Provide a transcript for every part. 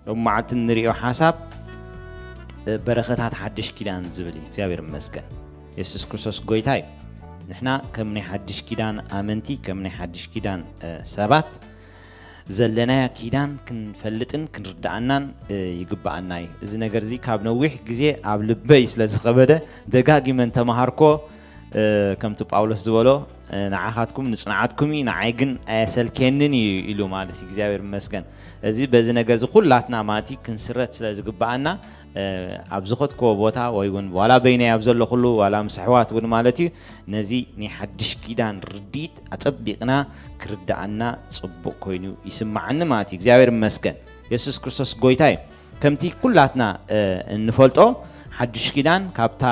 ሎም መዓልቲ እንሪኦ ሓሳብ በረኸታት ሓድሽ ኪዳን ዝብል እዩ። እግዚኣብሔር ይመስገን። የሱስ ክርስቶስ ጎይታ እዩ። ንሕና ከም ናይ ሓድሽ ኪዳን ኣመንቲ፣ ከም ናይ ሓድሽ ኪዳን ሰባት ዘለናዮ ኪዳን ክንፈልጥን ክንርዳኣናን ይግባኣና እዩ። እዚ ነገር እዚ ካብ ነዊሕ ግዜ ኣብ ልበይ ስለ ዝኸበደ ደጋጊመ እንተመሃርኮ ከምቲ ጳውሎስ ዝበሎ ንዓኻትኩም ንጽንዓትኩም እዩ፣ ንዓይ ግን ኣየሰልኬንን እዩ ኢሉ ማለት እዩ። እግዚኣብሔር ይመስገን። እዚ በዚ ነገር እዚ ኩላትና ማለት እዩ ክንስረት ስለ ዝግባኣና ኣብ ዝኸድክዎ ቦታ ወይ እውን ዋላ በይነይ ኣብ ዘለኹሉ ዋላ ምስ ኣሕዋት እውን ማለት እዩ ነዚ ናይ ሓድሽ ኪዳን ርድኢት ኣጸቢቕና ክርዳኣና ጽቡቕ ኮይኑ ይስማዓኒ ማለት እዩ። እግዚኣብሔር ይመስገን። የሱስ ክርስቶስ ጎይታ እዩ። ከምቲ ኩላትና እንፈልጦ ሓድሽ ኪዳን ካብታ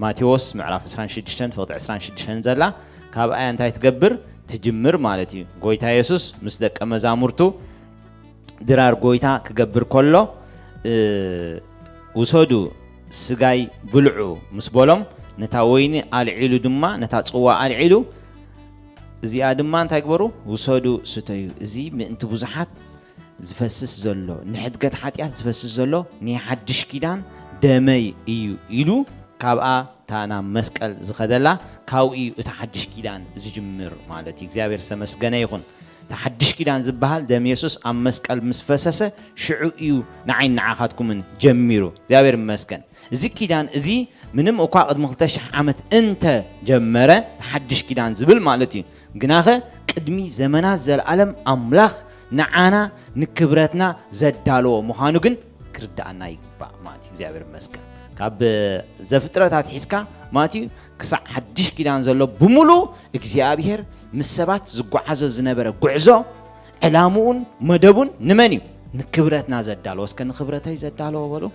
ማቴዎስ ምዕራፍ ዕስራን ሽዱሽተን ፍቕዲ ዕስራን ሽዱሽተን ዘላ ካብኣ እንታይ ትገብር ትጅምር ማለት እዩ። ጎይታ የሱስ ምስ ደቀ መዛሙርቱ ድራር ጎይታ ክገብር ከሎ ውሰዱ ስጋይ ብልዑ ምስ በሎም ነታ ወይኒ ኣልዒሉ ድማ ነታ ጽዋ ኣልዒሉ እዚኣ ድማ እንታይ ግበሩ ውሰዱ ስተዩ፣ እዚ ምእንቲ ብዙሓት ዝፈስስ ዘሎ ንሕድገት ሓጢኣት ዝፈስስ ዘሎ ናይ ሓድሽ ኪዳን ደመይ እዩ ኢሉ ካብኣ እታ ናብ መስቀል ዝኸደላ ካብኡ እዩ እቲ ሓድሽ ኪዳን ዝጅምር ማለት እዩ። እግዚኣብሔር ዝተመስገነ ይኹን። እቲ ሓድሽ ኪዳን ዝበሃል ደም የሱስ ኣብ መስቀል ምስ ፈሰሰ ሽዑ እዩ ንዓይን ንዓኻትኩምን ጀሚሩ። እግዚኣብሔር ይመስገን። እዚ ኪዳን እዚ ምንም እኳ ቅድሚ ክልተ ሽሕ ዓመት እንተ ጀመረ ሓድሽ ኪዳን ዝብል ማለት እዩ። ግናኸ ቅድሚ ዘመናት ዘለኣለም ኣምላኽ ንዓና ንክብረትና ዘዳለዎ ምዃኑ ግን ክርዳኣና ይግባእ ማለት እዩ። እግዚኣብሔር ይመስገን። ካብ ዘፍጥረታት ሒዝካ ማለት እዩ ክሳዕ ሓድሽ ኪዳን ዘሎ ብምሉ እግዚኣብሔር ምስ ሰባት ዝጓዓዞ ዝነበረ ጉዕዞ ዕላምኡን መደቡን ንመን እዩ? ንክብረትና ዘዳለዎ። እስከ ንክብረተይ ዘዳለዎ በሉ።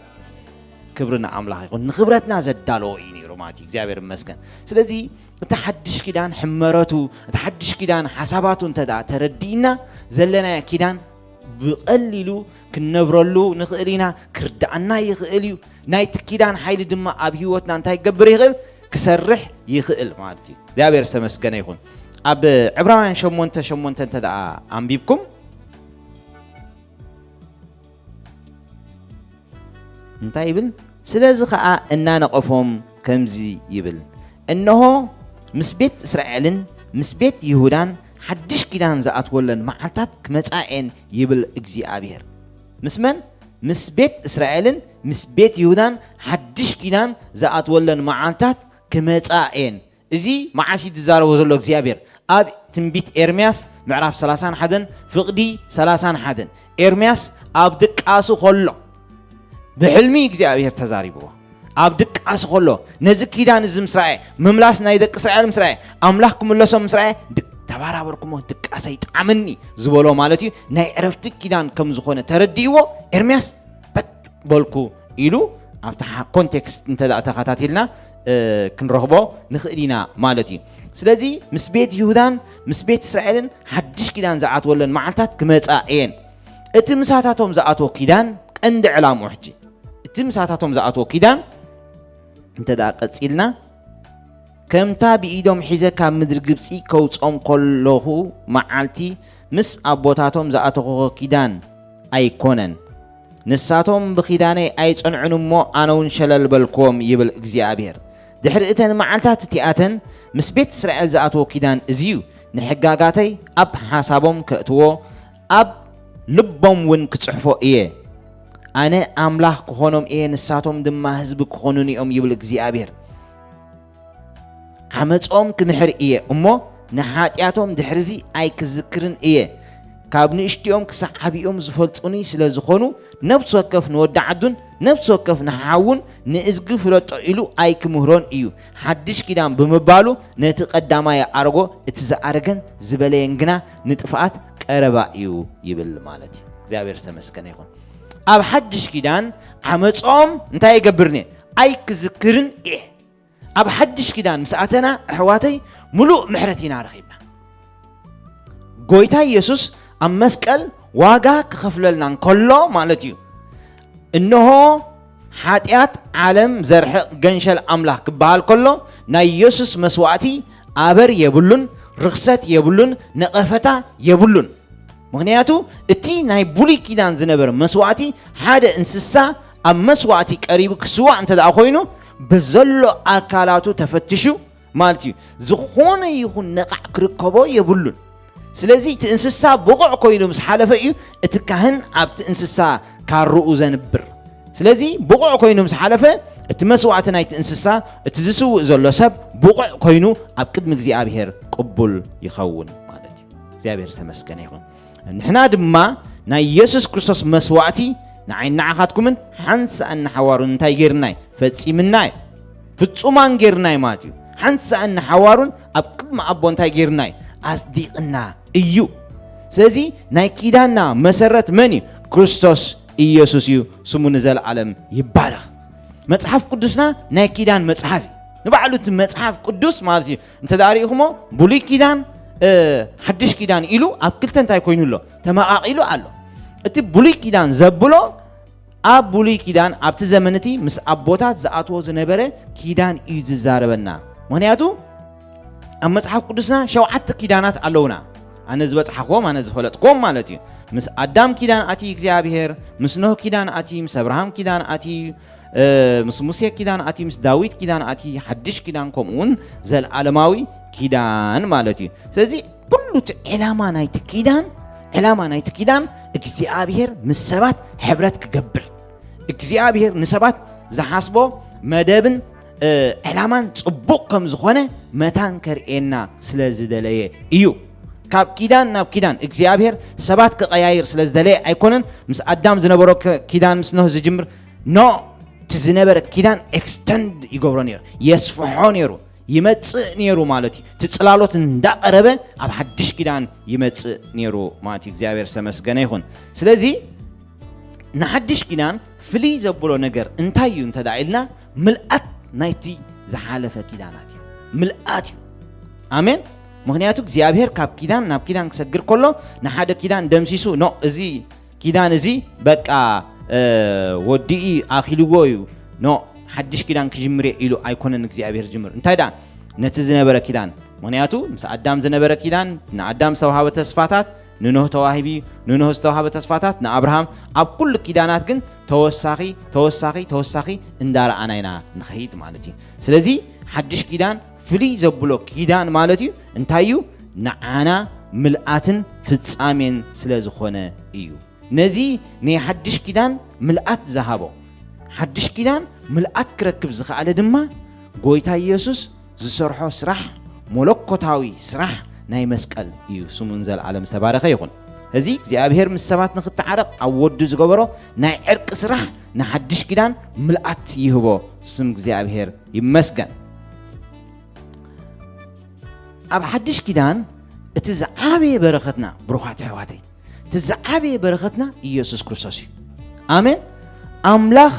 ክብሪ ንኣምላኽ ይኹን። ንክብረትና ዘዳለዎ እዩ ነይሩ ማለት እዩ። እግዚኣብሔር ይመስገን። ስለዚ እቲ ሓድሽ ኪዳን ሕመረቱ፣ እቲ ሓድሽ ኪዳን ሓሳባቱ እንተ ደኣ ተረዲእና ዘለናዮ ኪዳን ብቐሊሉ ክንነብረሉ ንኽእል ኢና። ክርዳኣና ይኽእል እዩ። ናይቲ ኪዳን ሓይሊ ድማ ኣብ ህይወትና እንታይ ክገብር ይኽእል? ክሰርሕ ይኽእል ማለት እዩ። እግዚኣብሔር ዝተመስገነ ይኹን። ኣብ ዕብራውያን ሸሞንተ ሸሞንተ እንተ ደኣ ኣንቢብኩም እንታይ ይብል? ስለዚ ኸኣ እናነቐፎም ከምዚ ይብል፣ እንሆ ምስ ቤት እስራኤልን ምስ ቤት ይሁዳን ሓድሽ ኪዳን ዝኣትወለን መዓልታት ክመጻ እየን ይብል እግዚኣብሔር። ምስ መን? ምስ ቤት እስራኤልን ምስ ቤት ይሁዳን ሓድሽ ኪዳን ዝኣትወለን መዓልታት ክመጻ እየን። እዚ መዓስ እዩ ዝዛረቦ ዘሎ እግዚኣብሔር? ኣብ ትንቢት ኤርምያስ ምዕራፍ ሰላሳን ሓደን ፍቕዲ ሰላሳን ሓደን። ኤርምያስ ኣብ ድቃሱ ከሎ ብሕልሚ እግዚኣብሔር ተዛሪብዎ። ኣብ ድቃሱ ከሎ ነዚ ኪዳን እዚ ምስ ረኣየ፣ ምምላስ ናይ ደቂ እስራኤል ምስ ረኣየ፣ ኣምላኽ ክምለሶም ምስ ረኣየ፣ ድ-፣ ተባራበርኩሞ ድቃሰ ይጥዓመኒ ዝበሎ ማለት እዩ። ናይ ዕረፍቲ ኪዳን ከም ዝኾነ ተረዲእዎ ኤርምያስ በጥ በልኩ ኢሉ ኣብቲ ሓ-፣ ኮንቴክስት እንተ ደኣ ተኸታቲልና፣ እ፣ ክንረኽቦ ንኽእል ኢና ማለት እዩ። ስለዚ ምስ ቤት ይሁዳን ምስ ቤት እስራኤልን ሓድሽ ኪዳን ዝኣትወለን መዓልታት ክመጻ እየን። እቲ ምሳታቶም ዝኣትዎ ኪዳን ቀንዲ ዕላምኡ ሕጂ፣ እቲ ምሳታቶም ዝኣትዎ ኪዳን እንተ ደኣ ቀጺልና፣ ከምታ ብኢዶም ሒዘ ካብ ምድሪ ግብጺ ከውጾም ከለኹ መዓልቲ ምስ ኣቦታቶም ዝኣተኹዎ ኪዳን ኣይኮነን። ንሳቶም ብኪዳነይ ኣይጸንዑን እሞ፣ ኣነ እውን ሸለል በልክዎም፣ ይብል እግዚኣብሔር። ድሕሪ እተን መዓልታት እቲኣተን ምስ ቤት እስራኤል ዝኣትዎ ኪዳን እዚ እዩ። ንሕጋጋተይ ኣብ ሓሳቦም ከእትዎ፣ ኣብ ልቦም እውን ክጽሕፎ እየ። ኣነ ኣምላኽ ክኾኖም እየ፣ ንሳቶም ድማ ህዝቢ ክኾኑኒ እዮም፣ ይብል እግዚኣብሔር። ዓመጾም ክምሕር እየ እሞ፣ ንሓጢኣቶም ድሕርዚ ኣይክዝክርን እየ። ካብ ንእሽቲኦም ክሳዕ ዓቢኦም ዝፈልጡኒ ስለ ዝኾኑ፣ ነፍሲ ወከፍ ንወዲ ዓዱን ነፍሲ ወከፍ ንሓዉን ንእዝጊ ፍለጦ ኢሉ ኣይክምህሮን እዩ። ሓድሽ ኪዳን ብምባሉ፣ ነቲ ቀዳማይ ኣረጎ፣ እቲ ዝኣረገን ዝበለየን ግና ንጥፍኣት ቀረባ እዩ ይብል ማለት እዩ። እግዚኣብሔር ዝተመስገነ ይኹን። ኣብ ሓድሽ ኪዳን ዓመጾም እንታይ ይገብርን እየ? ኣይክዝክርን እየ። ኣብ ሓድሽ ኪዳን ምስ ኣተና፣ ኣሕዋተይ፣ ምሉእ ምሕረት ኢና ረኺብና። ጎይታ ኢየሱስ ኣብ መስቀል ዋጋ ክኸፍለልና እንከሎ ማለት እዩ። እንሆ፣ ሓጢኣት ዓለም ዘርሕቕ ገንሸል ኣምላኽ ክበሃል ከሎ፣ ናይ ኢየሱስ መስዋእቲ ኣበር የብሉን፣ ርኽሰት የብሉን፣ ነቐፈታ የብሉን። ምኽንያቱ እቲ ናይ ብሉይ ኪዳን ዝነበረ መስዋዕቲ፣ ሓደ እንስሳ ኣብ መስዋዕቲ ቀሪቡ ክስዋእ እንተ ደኣ ኮይኑ፣ ብዘሎ ኣካላቱ ተፈትሹ ማለት እዩ፣ ዝኾነ ይኹን ነቓዕ ክርከቦ የብሉን። ስለዚ እቲ እንስሳ ብቑዕ ኮይኑ ምስ ሓለፈ እዩ እቲ ካህን ኣብቲ እንስሳ ካርኡ ዘንብር። ስለዚ ብቑዕ ኮይኑ ምስ ሓለፈ፣ እቲ መስዋዕቲ ናይቲ እንስሳ፣ እቲ ዝስውእ ዘሎ ሰብ ብቑዕ ኮይኑ ኣብ ቅድሚ እግዚኣብሔር ቅቡል ይኸውን ማለት እዩ። እግዚኣብሔር ዝተመስገነ ይኹን። ንሕና ድማ ናይ ኢየሱስ ክርስቶስ መስዋዕቲ ንዓይን ንዓኻትኩምን ሓንሳእን ንሓዋሩን እንታይ ጌርናይ? ፈጺምናይ። ፍጹማን ጌርናይ ማለት እዩ። ሓንሳእን ንሓዋሩን ኣብ ቅድሚ ኣቦ እንታይ ጌርናይ? ኣጽዲቕና እዩ። ስለዚ ናይ ኪዳንና መሰረት መን እዩ? ክርስቶስ ኢየሱስ እዩ። ስሙ ንዘለዓለም ይባረኽ። መጽሓፍ ቅዱስና ናይ ኪዳን መጽሓፍ እዩ። ንባዕሉ እቲ መጽሓፍ ቅዱስ ማለት እዩ። እንተ ደኣ ርኢኹሞ ብሉይ ኪዳን፣ እ፣ ሓድሽ ኪዳን ኢሉ ኣብ ክልተ እንታይ ኮይኑ ኣሎ? ተመቓቒሉ ኣሎ። እቲ ብሉይ ኪዳን ዘብሎ ኣብ ብሉይ ኪዳን ኣብቲ ዘመን እቲ ምስ ኣቦታት ዝኣትዎ ዝነበረ ኪዳን እዩ ዝዛረበና። ምኽንያቱ ኣብ መጽሓፍ ቅዱስና ሸውዓተ ኪዳናት ኣለውና። ኣነ ዝበጽሓኽዎም፣ ኣነ ዝፈለጥክዎም ማለት እዩ። ምስ ኣዳም ኪዳን ኣትዩ እግዚኣብሔር፣ ምስ ኖህ ኪዳን ኣትዩ፣ ምስ ኣብርሃም ኪዳን ኣትዩ፣ እ፣ ምስ ሙሴ ኪዳን ኣትዩ፣ ምስ ዳዊት ኪዳን ኣትዩ፣ ሓድሽ ኪዳን ከምኡ እውን ዘልኣለማዊ ኪዳን ማለት እዩ። ስለዚ ኩሉ እቲ ዕላማ ናይቲ ኪዳን፣ ዕላማ ናይቲ ኪዳን እግዚኣብሔር ምስ ሰባት ሕብረት ክገብር፣ እግዚኣብሔር ንሰባት ዝሓስቦ መደብን፣ እ፣ ዕላማን ጽቡቕ ከም ዝኾነ መታን ከርእየና ስለ ዝደለየ እዩ። ካብ ኪዳን ናብ ኪዳን እግዚኣብሔር ሰባት ክቐያይር ስለ ዝደለየ ኣይኮነን። ምስ ኣዳም ዝነበሮ ክ-፣ ኪዳን ምስ ኖህ ዝጅምር፣ ኖ፣ እቲ ዝነበረ ኪዳን ኤክስተንድ ይገብሮ ነይሩ፣ የስፍሖ ነይሩ፣ ይመጽእ ነይሩ ማለት እዩ። እቲ ጽላሎት እንዳቐረበ ኣብ ሓድሽ ኪዳን ይመጽእ ነይሩ ማለት እዩ። እግዚኣብሔር ዝተመስገነ ይኹን። ስለዚ ንሓድሽ ኪዳን ፍልይ ዘብሎ ነገር እንታይ እዩ እንተ ደኣ ኢልና፣ ምልኣት ናይቲ ዝሓለፈ ኪዳናት እዩ። ምልኣት እዩ። ኣሜን። ምኽንያቱ እግዚኣብሔር ካብ ኪዳን ናብ ኪዳን ክሰግር ከሎ፣ ንሓደ ኪዳን ደምሲሱ፣ ኖ፣ እዚ ኪዳን እዚ በቃ፣ እ፣ ወዲኡ ኣኺልዎ እዩ፣ ኖ፣ ሓድሽ ኪዳን ክጅምር እየ ኢሉ ኣይኮነን እግዚኣብሔር ዝጅምር። እንታይ ደኣ? ነቲ ዝነበረ ኪዳን። ምኽንያቱ ምስ ኣዳም ዝነበረ ኪዳን፣ ንኣዳም ዝተዋህበ ተስፋታት፣ ንኖህ ተዋሂቡ እዩ። ንኖህ ዝተዋህበ ተስፋታት ንኣብርሃም፣ ኣብ ኩሉ ኪዳናት ግን ተወሳኺ፣ ተወሳኺ፣ ተወሳኺ እንዳረኣና ኢና ንኸይድ ማለት እዩ። ስለዚ ሓድሽ ኪዳን ፍልይ ዘብሎ ኪዳን ማለት እዩ። እንታይ እዩ? ንዓና ምልኣትን ፍጻሜን ስለ ዝኾነ እዩ። ነዚ ናይ ሓድሽ ኪዳን ምልኣት ዝሃቦ፣ ሓድሽ ኪዳን ምልኣት ክረክብ ዝኸኣለ ድማ ጎይታ ኢየሱስ ዝሰርሖ ስራሕ፣ መለኮታዊ ስራሕ ናይ መስቀል እዩ። ስሙ ንዘለዓለም ዝተባረኸ ይኹን። እዚ እግዚኣብሔር ምስ ሰባት ንኽተዓረቕ ኣብ ወዱ ዝገበሮ ናይ ዕርቂ ስራሕ ንሓድሽ ኪዳን ምልኣት ይህቦ። ስም እግዚኣብሔር ይመስገን። ኣብ ሓድሽ ኪዳን እቲ ዝዓበየ በረኸትና፣ ብሩኻት ኣሕዋተይ፣ እቲ ዝዓበየ በረኸትና ኢየሱስ ክርስቶስ እዩ። ኣሜን። ኣምላኽ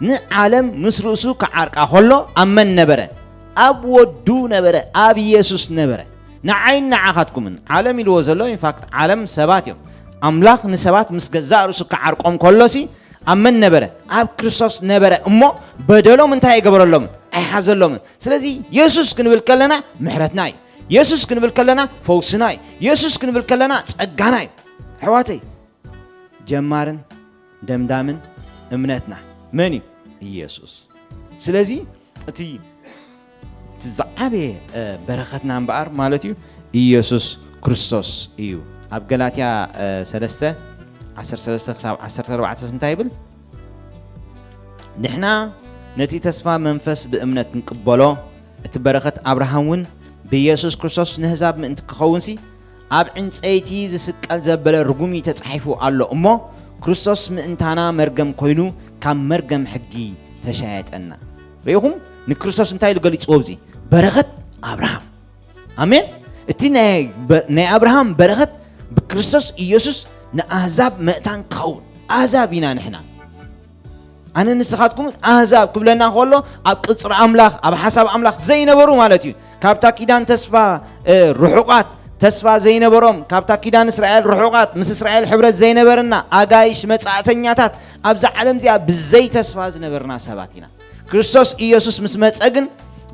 ንዓለም ምስ ርእሱ ክዓርቃ ከሎ ኣብ መን ነበረ? ኣብ ወዱ ነበረ፣ ኣብ ኢየሱስ ነበረ። ንዓይን ንዓኻትኩምን ዓለም ኢልዎ ዘሎ፣ ኢንፋክት ዓለም ሰባት እዮም። ኣምላኽ ንሰባት ምስ ገዛእ ርእሱ ክዓርቆም ከሎሲ ኣብ መን ነበረ? ኣብ ክርስቶስ ነበረ እሞ በደሎም እንታይ ኣይገበረሎምን? ኣይሓዘሎምን። ስለዚ የሱስ ክንብል ከለና ምሕረትና እዩ። የሱስ ክንብል ከለና ፈውስና እዩ። የሱስ ክንብል ከለና ጸጋና እዩ። ኣሕዋተይ፣ ጀማርን ደምዳምን እምነትና መን እዩ? ኢየሱስ። ስለዚ እቲ፣ እቲ ዝዓበየ፣ እ፣ በረኸትና እምበኣር ማለት እዩ ኢየሱስ ክርስቶስ እዩ። ኣብ ገላትያ፣ እ፣ ሰለስተ፣ ዓሰርተ ሰለስተ ክሳብ ዓሰርተ ኣርባዕተ እንታይ ይብል? ንሕና ነቲ ተስፋ መንፈስ ብእምነት ክንቅበሎ፣ እቲ በረኸት ኣብርሃም እውን ብኢየሱስ ክርስቶስ ንህዛብ ምእንቲ ክኸውንሲ፣ ኣብ ዕንጸይቲ ዝስቀል ዘበለ ርጉም እዩ ተጻሒፉ ኣሎ እሞ፣ ክርስቶስ ምእንታና መርገም ኮይኑ፣ ካብ መርገም ሕጊ ተሻየጠና። ርኢኹም? ንክርስቶስ እንታይ ኢሉ ገሊጽዎ ኣብዚ? በረኸት ኣብርሃም። ኣሜን። እቲ ናይ በ-፣ ናይ ኣብርሃም በረኸት ብክርስቶስ ኢየሱስ ንኣህዛብ መእታን ክኸውን። ኣህዛብ ኢና ንሕና። ኣነ ንስኻትኩም ኣህዛብ ክብለና ከሎ፣ ኣብ ቅጽሪ ኣምላኽ፣ ኣብ ሓሳብ ኣምላኽ ዘይነበሩ ማለት እዩ። ካብታ ኪዳን ተስፋ፣ እ፣ ርሑቓት፣ ተስፋ ዘይነበሮም፣ ካብታ ኪዳን እስራኤል ርሑቓት፣ ምስ እስራኤል ሕብረት ዘይነበረና፣ ኣጋይሽ፣ መጻእተኛታት፣ ኣብዛ ዓለም እዚኣ ብዘይ ተስፋ ዝነበርና ሰባት ኢና። ክርስቶስ ኢየሱስ ምስ መጸ ግን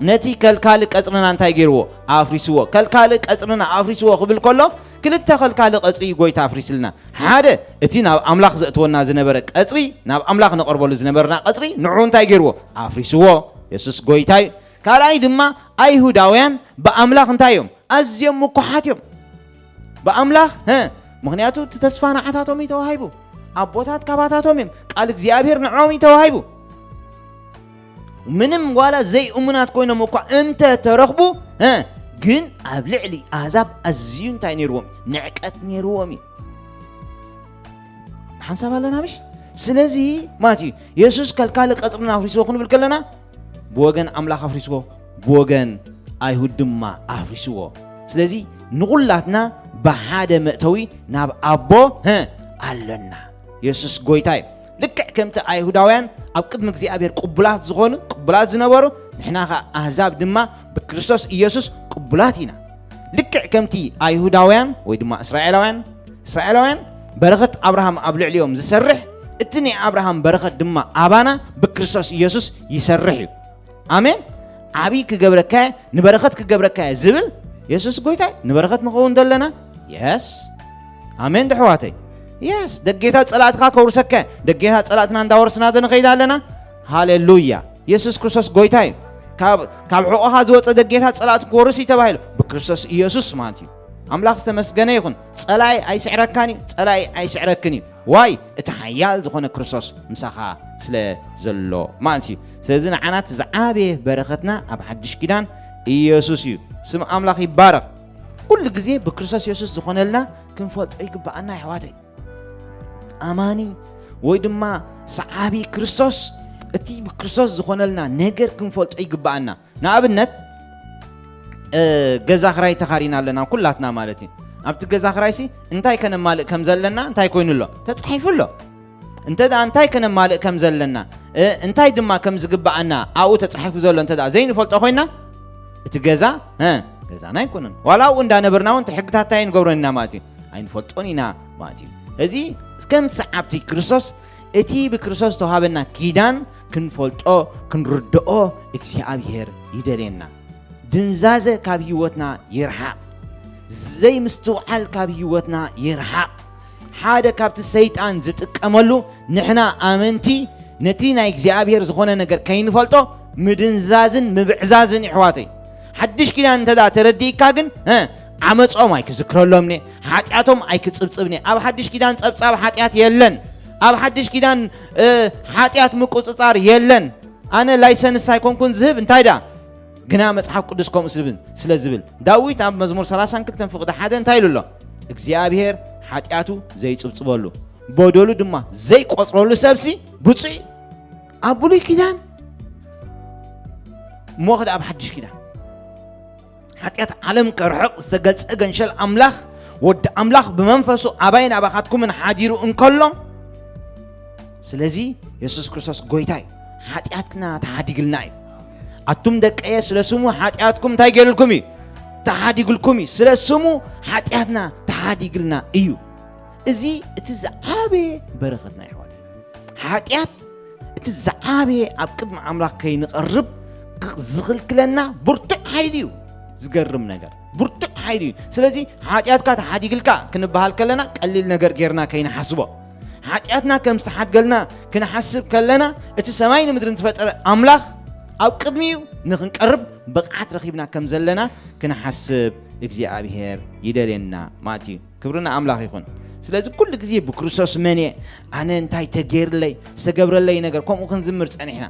ነቲ ከልካሊ ቀጽርና እንታይ ገይርዎ? ኣፍሪስዎ። ከልካሊ ቀጽርና ኣፍሪስዎ ክብል ከሎ፣ ክልተ ከልካሊ ቀጽሪ እዩ ጎይታ ኣፍሪስልና። ሓደ፣ እቲ ናብ ኣምላኽ ዘእትወና ዝነበረ ቀጽሪ፣ ናብ ኣምላኽ ነቐርበሉ ዝነበርና ቀጽሪ፣ ንዑ እንታይ ገይርዎ? ኣፍሪስዎ። የሱስ ጎይታ እዩ። ካልኣይ ድማ፣ ኣይሁዳውያን ብኣምላኽ እንታይ እዮም? ኣዝዮም ምኩሓት እዮም። ብኣምላኽ፣ ሀ፣ ምኽንያቱ እቲ ተስፋ ንዓታቶም እዩ ተዋሂቡ። ኣቦታት ካባታቶም እዮም። ቃል እግዚኣብሔር ንዖም እዩ ተዋሂቡ። ምንም ዋላ ዘይእሙናት ኮይኖም እኳ እንተ ተረኽቡ፣ ሀ፣ ግን ኣብ ልዕሊ ኣህዛብ ኣዝዩ እንታይ ነይርዎም እዩ? ንዕቀት ነይርዎም እዩ። ሓንሳብ ኣለና ምሽ? ስለዚ ማለት እዩ፣ የሱስ ከልካሊ ቀጽርና ኣፍሪስዎ ክንብል ከለና፣ ብወገን ኣምላኽ ኣፍሪስዎ፣ ብወገን ኣይሁድ ድማ ኣፍሪስዎ። ስለዚ ንኹላትና ብሓደ መእተዊ ናብ ኣቦ፣ ሀ፣ ኣሎና። የሱስ ጎይታ እዩ። ልክዕ ከምቲ ኣይሁዳውያን ኣብ ቅድሚ እግዚኣብሔር ቅቡላት ዝኾኑ፣ ቅቡላት ዝነበሩ፣ ንሕና ኸኣ ኣህዛብ ድማ ብክርስቶስ ኢየሱስ ቅቡላት ኢና። ልክዕ ከምቲ ኣይሁዳውያን ወይ ድማ እስራኤላውያን፣ እስራኤላውያን በረኸት ኣብርሃም ኣብ ልዕሊኦም ዝሰርሕ፣ እቲ ናይ ኣብርሃም በረኸት ድማ ኣባና ብክርስቶስ ኢየሱስ ይሰርሕ እዩ። ኣሜን። ዓብዪ ክገብረካ እየ፣ ንበረኸት ክገብረካ እየ ዝብል የሱስ ጎይታ እዩ። ንበረኸት ንኸውን ዘለና? የስ። ኣሜን ዶ ኣሕዋተይ? የስ። ደጌታ ጸላእትኻ ከውርሰካ እየ። ደጌታ ጸላእትና እንዳወረስና ዶ ንኸይድ ኣለና? ሃሌሉያ። የሱስ ክርስቶስ ጎይታ እዩ። ካብ፣ ካብ ሕቖኻ ዝወጸ ደጌታ ጸላእቲ ክወርስ እዩ ተባሂሉ። ብክርስቶስ ኢየሱስ ማለት እዩ። ኣምላኽ ዝተመስገነ ይኹን። ጸላኢ ኣይስዕረካን እዩ። ጸላኢ ኣይስዕረክን እዩ። ዋይ? እቲ ሓያል ዝኾነ ክርስቶስ ምሳኻ ስለ ዘሎ ማለት እዩ። ስለዚ ንዓና እቲ ዝዓበየ በረኸትና ኣብ ሓድሽ ኪዳን ኢየሱስ እዩ። ስም ኣምላኽ ይባረኽ። ኩሉ ግዜ ብክርስቶስ የሱስ ዝኾነልና ክንፈልጦ ይግብኣና፣ ኣሕዋተይ። ኣማኒ ወይ ድማ ሰዓቢ ክርስቶስ፣ እቲ ብክርስቶስ ዝኾነልና ነገር ክንፈልጦ ይግብኣና። ንኣብነት፣ እ፣ ገዛ ክራይ ተኻሪና ኣለና፣ ኩላትና ማለት እዩ። ኣብቲ ገዛ ክራይሲ እንታይ ከነማልእ ከም ዘለና እንታይ ኮይኑ ኣሎ? ተጻሒፉ ኣሎ። እንተ ደኣ እንታይ ከነማልእ ከም ዘለና፣ እ፣ እንታይ ድማ ከም ዝግብኣና ኣብኡ ተጻሒፉ ዘሎ እንተ ደኣ ዘይንፈልጦ ኮይና፣ እቲ ገዛ፣ እ፣ ገዛና ኣይኮነን። ዋላ ኣብኡ እንዳነበርና እውን እቲ ሕግታት እንታይ ኣይንገብሮን ኢና ማለት እዩ? ኣይንፈልጦን ኢና ማለት እዩ። እዚ ከም ሰዓብቲ ክርስቶስ እቲ ብክርስቶስ ዝተዋሃበና ኪዳን ክንፈልጦ፣ ክንርድኦ እግዚኣብሔር ይደልየና። ድንዛዘ ካብ ህይወትና ይርሓቕ። ዘይምስትውዓል ካብ ህይወትና ይርሓቕ። ሓደ ካብቲ ሰይጣን ዝጥቀመሉ፣ ንሕና ኣመንቲ ነቲ ናይ እግዚኣብሔር ዝኾነ ነገር ከይንፈልጦ ምድንዛዝን ምብዕዛዝን፣ የሕዋተይ። ሓድሽ ኪዳን እንተ ደኣ ተረዲእካ ግን፣ እ፣ ዓመጾም ኣይክዝክረሎምኒ፣ ሓጢኣቶም ኣይክጽብጽብኒ። ኣብ ሓድሽ ኪዳን ጸብጻብ ሓጢኣት የለን። ኣብ ሓድሽ ኪዳን፣ እ፣ ሓጢኣት ምቁጽጻር የለን። ኣነ ላይሰንስ ኣይኮንኩን ዝህብ፣ እንታይ ደኣ? ግና መጽሓፍ ቅዱስ ከምኡ ስብል-፣ ስለ ዝብል። ዳዊት ኣብ መዝሙር ሰላሳን ክልተን ፍቕዲ ሓደ እንታይ ኢሉ ኣሎ? እግዚኣብሔር ሓጢኣቱ ዘይጽብጽበሉ፣ በደሉ ድማ ዘይቆጽረሉ ሰብሲ ብፁዕ እዩ። ኣብ ብሉይ ኪዳን፣ እሞ ኸዲ ኣብ ሓድሽ ኪዳን። ሓጢኣት ዓለም ከርሕቕ ዝተገልጸ ገንሸል ኣምላኽ፣ ወዲ ኣምላኽ ብመንፈሱ ኣባይን ኣባኻትኩምን ሓዲሩ እንከሎ፣ ስለዚ የሱስ ክርስቶስ ጎይታ እዩ። ሓጢኣትና ተሓዲግልና እዩ። ኣቱም ደቀየ፣ ስለ ስሙ ሓጢኣትኩም እንታይ ገይሩልኩም እዩ? ተሓዲጉልኩም እዩ። ስለ ስሙ ሓጢኣትና ተሓዲግልና እዩ። እዚ እቲ ዝዓበየ በረኸትና፣ ኣሕዋት። ሓጢኣት እቲ ዝዓበየ ኣብ ቅድሚ ኣምላኽ ከይንቐርብ ዝኽልክለና ብርቱዕ ሓይሊ እዩ። ዝገርም ነገር፣ ብርቱዕ ሓይሊ እዩ። ስለዚ ሓጢኣትካ ተሓዲግልካ ክንበሃል ከለና ቀሊል ነገር ጌርና ከይንሓስቦ፣ ሓጢኣትና ከም ዝተሓድገልና ክንሓስብ ከለና፣ እቲ ሰማይ ንምድርን ዝፈጠረ ኣምላኽ ኣብ ቅድሚኡ ንኽንቀርብ ብቕዓት ረኺብና ከም ዘለና ክንሓስብ እግዚኣብሔር ይደልየና ማለት እዩ። ክብሪ ንኣምላኽ ይኹን። ስለዚ ኩሉ ግዜ ብክርስቶስ መን እየ? ኣነ እንታይ ተገይርለይ? ዝተገብረለይ ነገር፣ ከምኡ ክንዝምር ጸኒሕና።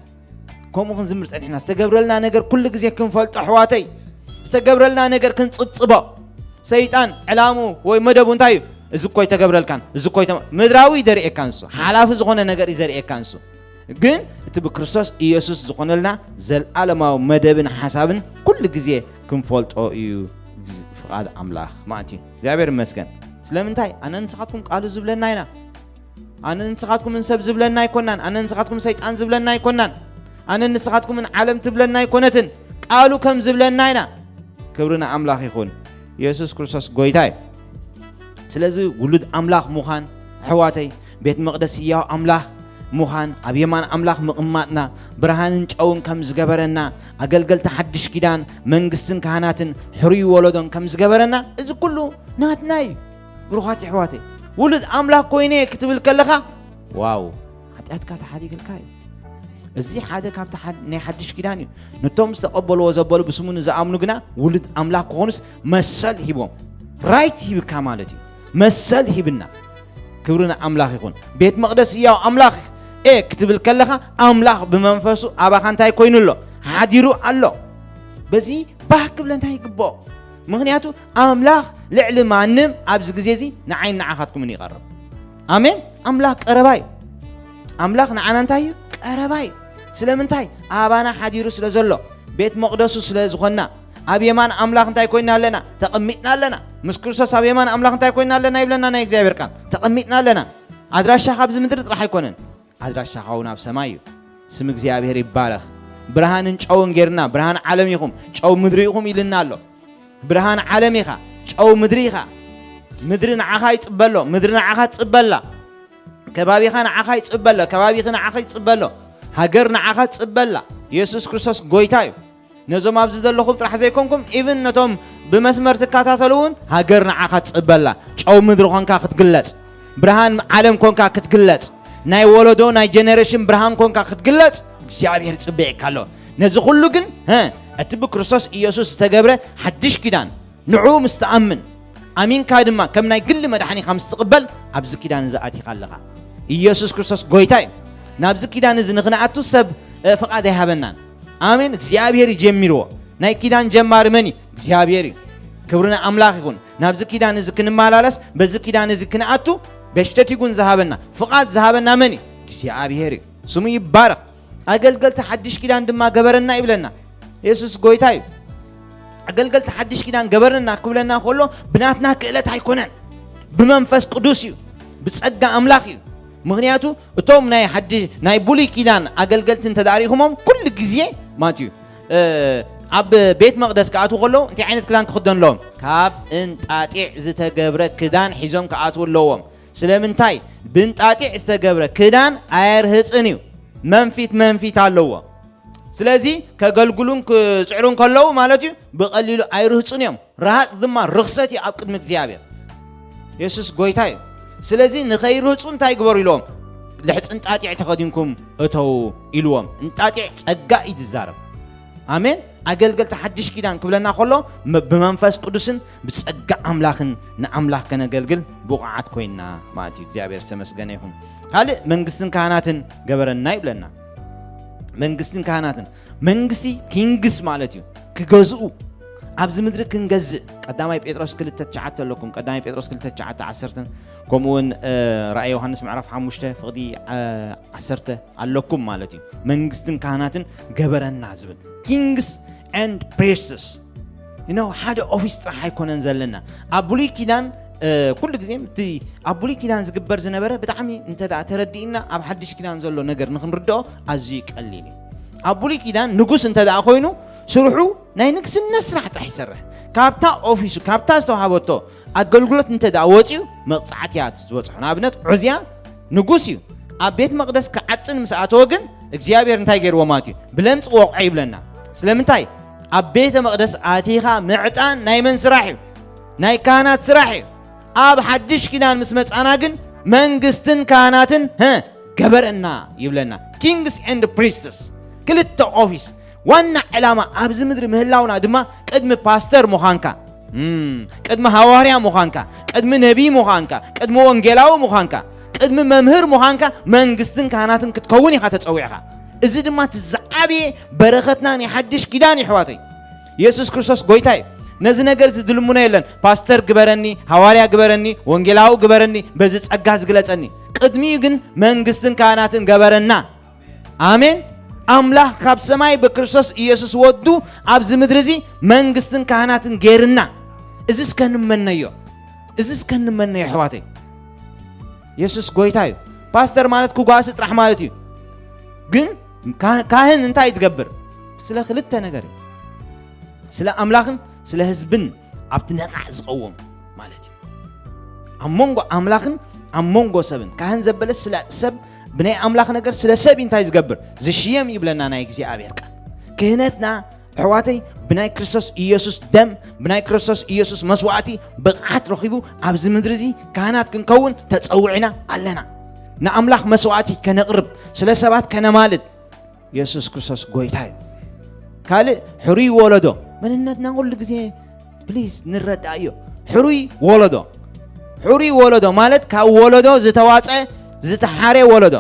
ከምኡ ክንዝምር ጸኒሕና። ዝተገብረልና ነገር ኩሉ ግዜ ክንፈልጦ፣ ኣሕዋተይ። ዝተገብረልና ነገር ክንጽብጽቦ። ሰይጣን ዕላሙ ወይ መደቡ እንታይ እዩ? እዚ እኮ ኣይተገብረልካን፣ እዚ እኮ ኣይተ-፣ ምድራዊ እዩ ዘርእየካ ንሱ። ሓላፊ ዝኾነ ነገር እዩ ዘርእየካ ንሱ። ግን እቲ ብክርስቶስ ኢየሱስ ዝኾነልና ዘልኣለማዊ መደብን ሓሳብን ኩሉ ግዜ ክንፈልጦ እዩ፣ ግዝ-፣ ፍቓድ ኣምላኽ ማለት እዩ። እግዚኣብሔር ይመስገን። ስለምንታይ? ኣነ ንስኻትኩም ቃሉ ዝብለና ኢና። ኣነ ንስኻትኩምን ሰብ ዝብለና ኣይኮናን። ኣነ ንስኻትኩም ሰይጣን ዝብለና ኣይኮናን። ኣነ ንስኻትኩምን ዓለም ትብለና ኣይኮነትን። ቃሉ ከም ዝብለና ኢና። ክብሪ ንኣምላኽ ይኹን። የሱስ ክርስቶስ ጎይታ እዩ። ስለዚ ውሉድ ኣምላኽ ምዃን፣ ኣሕዋተይ፣ ቤት መቕደስ ህያው ኣምላኽ፣ ምዃን፣ ኣብ የማን ኣምላኽ ምቕማጥና፣ ብርሃንን ጨውን ከም ዝገበረና፣ ኣገልገልቲ ሓድሽ ኪዳን፣ መንግስትን ካህናትን፣ ሕሩይ ወለዶን ከም ዝገበረና፣ እዚ ኩሉ ናትና እዩ። ብሩኻት የሕዋተይ፣ ውሉድ ኣምላኽ ኮይነ ክትብል ከለኻ፣ ዋው፣ ሓጢኣትካ ተሓዲግልካ እዩ። እዚ ሓደ ካብቲ ሓድ-፣ ናይ ሓድሽ ኪዳን እዩ። ነቶም ዝተቐበልዎ ዘበሉ ብስሙ ንዝኣምኑ ግና ውሉድ ኣምላኽ ክኾኑስ መሰል ሂቦም። ራይት ሂብካ ማለት እዩ። መሰል ሂብና። ክብሪ ንኣምላኽ ይኹን። ቤት መቕደስ ህያው ኣምላኽ እየ ክትብል ከለኻ፣ ኣምላኽ ብመንፈሱ ኣባኻ እንታይ ኮይኑ ኣሎ? ሓዲሩ ኣሎ። በዚ ባህ ክብለና ይግብኦ። ምኽንያቱ ኣምላኽ ልዕሊ ማንም ኣብዚ ግዜ እዚ ንዓይን ንዓኻትኩምን ይቐርብ። ኣሜን። ኣምላኽ ቀረባ እዩ። ኣምላኽ ንዓና እንታይ እዩ? ቀረባ እዩ። ስለምንታይ? ኣባና ሓዲሩ ስለ ዘሎ፣ ቤት መቕደሱ ስለ ዝኾንና፣ ኣብ የማን ኣምላኽ እንታይ ኮይና ኣለና? ተቐሚጥና ኣለና። ምስ ክርስቶስ ኣብ የማን ኣምላኽ እንታይ ኮይና ኣለና ይብለና ናይ እግዚኣብሔር ቃል? ተቐሚጥና ኣለና። ኣድራሻኻ ኣብዚ ምድሪ ጥራሕ ኣይኮነን። ኣድራሻኻ እውን ኣብ ሰማይ እዩ። ስም እግዚኣብሔር ይባረኽ። ብርሃንን ጨውን ጌርና፣ ብርሃን ዓለም ኢኹም፣ ጨው ምድሪ ኢኹም ኢልና ኣሎ። ብርሃን ዓለም ኢኻ፣ ጨው ምድሪ ኢኻ። ምድሪ ንዓኻ ይጽበሎ፣ ምድሪ ንዓኻ ትጽበላ። ከባቢኻ ንዓኻ ይጽበሎ፣ ከባቢኺ ንዓኻ ይጽበሎ። ሃገር ንዓኻ ትጽበላ። የሱስ ክርስቶስ ጎይታ እዩ። ነዞም ኣብዚ ዘለኹም ጥራሕ ዘይኮንኩም፣ ኢቭን ነቶም ብመስመር ትከታተሉ እውን ሃገር ንዓኻ ትጽበላ። ጨው ምድሪ ኮንካ ክትግለጽ፣ ብርሃን ዓለም ኮንካ ክትግለጽ፣ ናይ ወለዶ ናይ ጀነሬሽን ብርሃን ኮንካ ክትግለጽ እግዚኣብሔር ይጽበየካ ኣሎ። ነዚ ኩሉ ግን፣ ሀ፣ እቲ ብክርስቶስ ኢየሱስ ዝተገብረ ሓድሽ ኪዳን ንዕኡ ምስ ትኣምን፣ ኣሚንካ ድማ ከም ናይ ግሊ መድሓኒኻ ምስ ትቕበል፣ ኣብዚ ኪዳን እዚ ኣቲኻ ኣለኻ። ኢየሱስ ክርስቶስ ጎይታ እዩ። ናብዚ ኪዳን እዚ ንኽንኣቱ ሰብ፣ እ፣ ፍቓድ ኣይሃበናን። ኣሜን። እግዚኣብሔር እዩ ጀሚርዎ። ናይ ኪዳን ጀማሪ መን እዩ? እግዚኣብሔር እዩ። ክብሪ ንኣምላኽ ይኹን። ናብዚ ኪዳን እዚ ክንመላለስ፣ በዚ ኪዳን እዚ ክንኣቱ፣ በሽተት ይጉን ዝሃበና፣ ፍቓድ ዝሃበና መን እዩ? እግዚኣብሔር እዩ። ስሙ ይባረኽ። ኣገልገልቲ ሓድሽ ኪዳን ድማ ገበረና ይብለና። የሱስ ጎይታ እዩ። ኣገልገልቲ ሓድሽ ኪዳን ገበረና ክብለና ከሎ ብናትና ክእለት ኣይኮነን። ብመንፈስ ቅዱስ እዩ። ብጸጋ ኣምላኽ እዩ። ምኽንያቱ እቶም ናይ ሓዲ-፣ ናይ ብሉይ ኪዳን ኣገልገልቲ እንተ ደኣ ርኢኹሞም ኩሉ ግዜ ማለት እዩ፣ እ፣ ኣብ ቤት መቕደስ ክኣትዉ ከለዉ እንታይ ዓይነት ክዳን ክኽደኑ ኣለዎም? ካብ እንጣጢዕ ዝተገብረ ክዳን ሒዞም ክኣትዉ ኣለዎም። ስለምንታይ? ብእንጣጢዕ ዝተገብረ ክዳን ኣየርህጽን እዩ። መንፊት መንፊት ኣለዎ። ስለዚ ከገልግሉን ክጽዕሩን ከለዉ ማለት እዩ፣ ብቐሊሉ ኣይርህጹን እዮም። ረሃጽ ድማ ርኽሰት እዩ ኣብ ቅድሚ እግዚኣብሔር። የሱስ ጎይታ እዩ። ስለዚ ንኸይርህጹ እንታይ ግበሩ ኢልዎም? ልሕጺ እንጣጢዕ ተኸዲንኩም እተዉ ኢልዎም። እንጣጢዕ ጸጋ እዩ ዝዛረብ። ኣሜን። ኣገልገልቲ ሓድሽ ኪዳን ክብለና ከሎ መ-፣ ብመንፈስ ቅዱስን ብጸጋ ኣምላኽን ንኣምላኽ ከነገልግል ብቑዓት ኮይንና ማለት እዩ። እግዚኣብሔር ዝተመስገነ ይኹን። ካልእ መንግስትን ካህናትን ገበረና ይብለና። መንግስትን ካህናትን፣ መንግስቲ ኪንግስ ማለት እዩ። ክገዝኡ፣ ኣብዚ ምድሪ ክንገዝእ። ቀዳማይ ጴጥሮስ ክልተ ትሽዓተ ኣለኩም። ቀዳማይ ጴጥሮስ ክልተ ትሽዓተ ዓሰርተ፣ ከምኡ እውን፣ እ፣ ራእይ ዮሃንስ ምዕራፍ ሓሙሽተ ፍቕዲ፣ እ፣ ዓሰርተ ኣለኩም ማለት እዩ። መንግስትን ካህናትን ገበረና ዝብል። Kings and priests። You know፣ ሓደ ኦፊስ ጥራሕ ኣይኮነን ዘለና። ኣብ ብሉይ ኪዳን፣ እ፣ ኩሉ ግዜ እቲ ኣብ ብሉይ ኪዳን ዝግበር ዝነበረ ብጣዕሚ እንተ ደኣ ተረዲእና፣ ኣብ ሓድሽ ኪዳን ዘሎ ነገር ንኽንርድኦ ኣዝዩ ቀሊል እዩ። ኣብ ብሉይ ኪዳን ንጉስ እንተ ደኣ ኮይኑ፣ ስርሑ ናይ ንግስነት ስራሕ ጥራሕ ይሰርሕ። ካብታ ኦፊሱ፣ ካብታ ዝተዋሃበቶ ኣገልግሎት እንተ ደኣ ወጺኡ፣ መቕጻዕቲ እያ ትበጽሖ። ንኣብነት፣ ዖዝያ ንጉስ እዩ። ኣብ ቤት መቕደስ ክዓጥን ምስ ኣተወ ግን እግዚኣብሔር እንታይ ገይርዎ ማለት እዩ? ብለምጺ ወቕዖ ይብለና። ስለምንታይ? ኣብ ቤተ መቕደስ ኣቲኻ ምዕጣን ናይ መን ስራሕ እዩ? ናይ ካህናት ስራሕ እዩ። ኣብ ሓድሽ ኪዳን ምስ መጻና ግን መንግስትን ካህናትን፣ ሀ፣ ገበረና ይብለና። Kings and priests፣ ክልተ ኦፊስ። ዋና ዕላማ ኣብዚ ምድሪ ምህላውና ድማ ቅድሚ ፓስተር ምዃንካ፣ እም፣ ቅድሚ ሃዋርያ ምዃንካ፣ ቅድሚ ነቢይ ምዃንካ፣ ቅድሚ ወንጌላዊ ምዃንካ፣ ቅድሚ መምህር ምዃንካ መንግስትን ካህናትን ክትከውን ኢኻ ተጸዊዕኻ። እዚ ድማ እቲ ዝዓበየ በረኸትና ናይ ሓድሽ ኪዳን እዩ፣ ኣሕዋተይ። የሱስ ክርስቶስ ጎይታ እዩ። ነዚ ነገር እዚ ድልምኖ የለን። ፓስተር ግበረኒ፣ ሃዋርያ ግበረኒ፣ ወንጌላዊ ግበረኒ፣ በዚ ጸጋ ዝግለጸኒ። ቅድሚኡ ግን መንግስትን ካህናትን ገበረና። ኣሜን። ኣምላኽ ካብ ሰማይ ብክርስቶስ ኢየሱስ ወዱ ኣብዚ ምድሪ እዚ መንግስትን ካህናትን ገይርና። እዚ እስከ ንመነዮ። እዚ እስከ ንመነዮ፣ ኣሕዋተይ። የሱስ ጎይታ እዩ። ፓስተር ማለት ክጓሲ ጥራሕ ማለት እዩ። ግን ካ-፣ ካህን እንታይ ትገብር? ስለ ክልተ ነገር እዩ። ስለ ኣምላኽን ስለ ህዝብን ኣብቲ ነቓዕ ዝቐውም ማለት እዩ። ኣብ መንጎ ኣምላኽን ኣብ መንጎ ሰብን። ካህን ዘበለ ስለ ሰብ ብናይ ኣምላኽ ነገር ስለ ሰብ እንታይ ዝገብር ዝሽየም ይብለና ናይ እግዚኣብሔር ቃል። ክህነትና ኣሕዋተይ ብናይ ክርስቶስ ኢየሱስ ደም፣ ብናይ ክርስቶስ ኢየሱስ መስዋዕቲ ብቕዓት ረኺቡ ኣብዚ ምድሪ እዚ ካህናት ክንከውን ተጸዊዕና ኣለና። ንኣምላኽ መስዋዕቲ ከነቕርብ፣ ስለ ሰባት ከነማልድ፣ የሱስ ክርስቶስ ጎይታ እዩ። ካልእ ሕሩይ ወለዶ መንነትና ኩሉ ግዜ ፕሊዝ ንረዳእዮ። ሕሩይ ወለዶ፣ ሕሩይ ወለዶ ማለት ካብ ወለዶ ዝተዋጸ ዝተሓረ ወለዶ።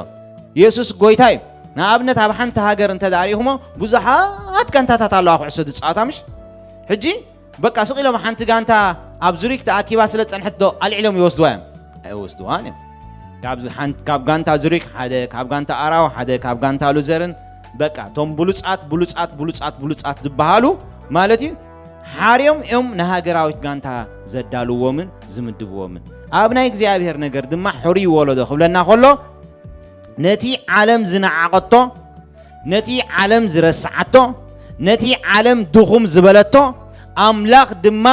የሱስ ጎይታ እዩ። ንኣብነት ኣብ ሓንቲ ሃገር እንተ ዳሪኹሞ ብዙሓት ጋንታታት ኣለዋ ኩዕሶ ዝጻወታ ምሽ? ሕጂ በቃ ስቕ ኢሎም ሓንቲ ጋንታ ኣብ ዙሪክ ተኣኪባ ስለ ጸንሐት ዶ ኣልዒሎም ይወስድዋ እዮም? ኣይወስድዋን እዮም። ካብ ዝ- ሓንቲ- ካብ ጋንታ ዙሪክ ሓደ፣ ካብ ጋንታ ኣራው ሓደ፣ ካብ ጋንታ ሉዘርን በቃ እቶም ብሉጻት ብሉጻት ብሉጻት ብሉጻት ዝበሃሉ ማለት እዩ። ሓርዮም እዮም ንሃገራዊት ጋንታ ዘዳልዎምን ዝምድብዎምን። ኣብ ናይ እግዚኣብሔር ነገር ድማ ሕሩይ ወለዶ ክብለና ከሎ ነቲ ዓለም ዝነዓቐቶ፣ ነቲ ዓለም ዝረስዓቶ፣ ነቲ ዓለም ድኹም ዝበለቶ፣ ኣምላኽ ድማ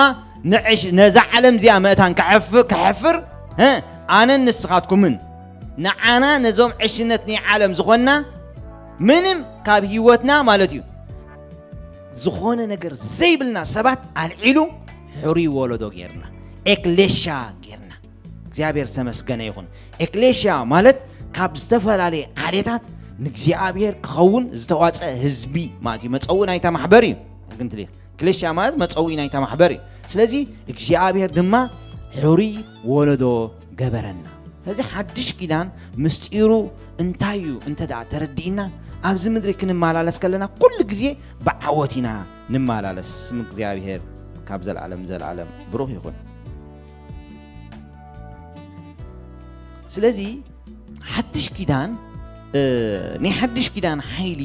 ንዕሽ- ነዛ ዓለም እዚኣ መእታን ከሕፍ- ከሕፍር እ፣ ኣነን ንስኻትኩምን ንዓና ነዞም ዕሽነት ናይ ዓለም ዝኾንና ምንም ካብ ህይወትና ማለት እዩ ዝኾነ ነገር ዘይብልና ሰባት ኣልዒሉ ሕሩይ ወለዶ ጌርና፣ ኤክሌሻ ጌርና። እግዚኣብሔር ዝተመስገነ ይኹን። ኤክሌሽያ ማለት ካብ ዝተፈላለየ ዓሌታት ንእግዚኣብሔር ክኸውን ዝተዋፀ ህዝቢ ማለት እዩ። መፀውዒ ናይታ ማሕበር እዩ። ግን ትልክ ኤክሌሽያ ማለት መፀውዒ ናይታ ማሕበር እዩ። ስለዚ እግዚኣብሔር ድማ ሕሩይ ወለዶ ገበረና። ስለዚ ሓድሽ ኪዳን ምስጢሩ እንታይ እዩ እንተ ደኣ ተረዲእና ኣብዚ ምድሪ ክንመላለስ ከለና ኩሉ ግዜ ብዓወት ኢና ንመላለስ። ስም እግዚኣብሔር ካብ ዘለዓለም ዘለዓለም ብሩኽ ይኹን። ስለዚ ሓድሽ ኪዳን እ፣ ናይ ሓድሽ ኪዳን ሓይሊ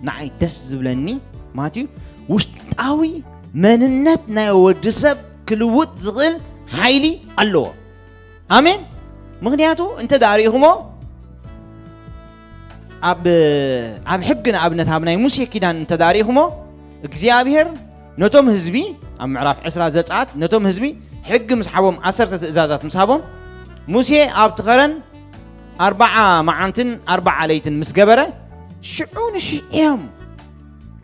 ንዓይ ደስ ዝብለኒ ማለት እዩ ውሽጣዊ መንነት ናይ ወዲ ሰብ ክልውጥ ዝኽእል ሓይሊ ኣለዎ። ኣሜን። ምክንያቱ እንተ ዳሪኹሞ ኣብ ኣብ ሕጊ ንኣብነት ኣብ ናይ ሙሴ ኪዳን እንተ ዳሪኹሞ እግዚኣብሔር ነቶም ህዝቢ ኣብ ምዕራፍ ዕስራ ዘጸኣት ነቶም ህዝቢ ሕጊ ምስ ሓቦም ዓሰርተ ትእዛዛት ምስ ሃቦም ሙሴ ኣብቲ ኸረን ኣርባዓ መዓንትን ኣርባዓ ለይትን ምስ ገበረ ሽዑ ንሽዑ እዮም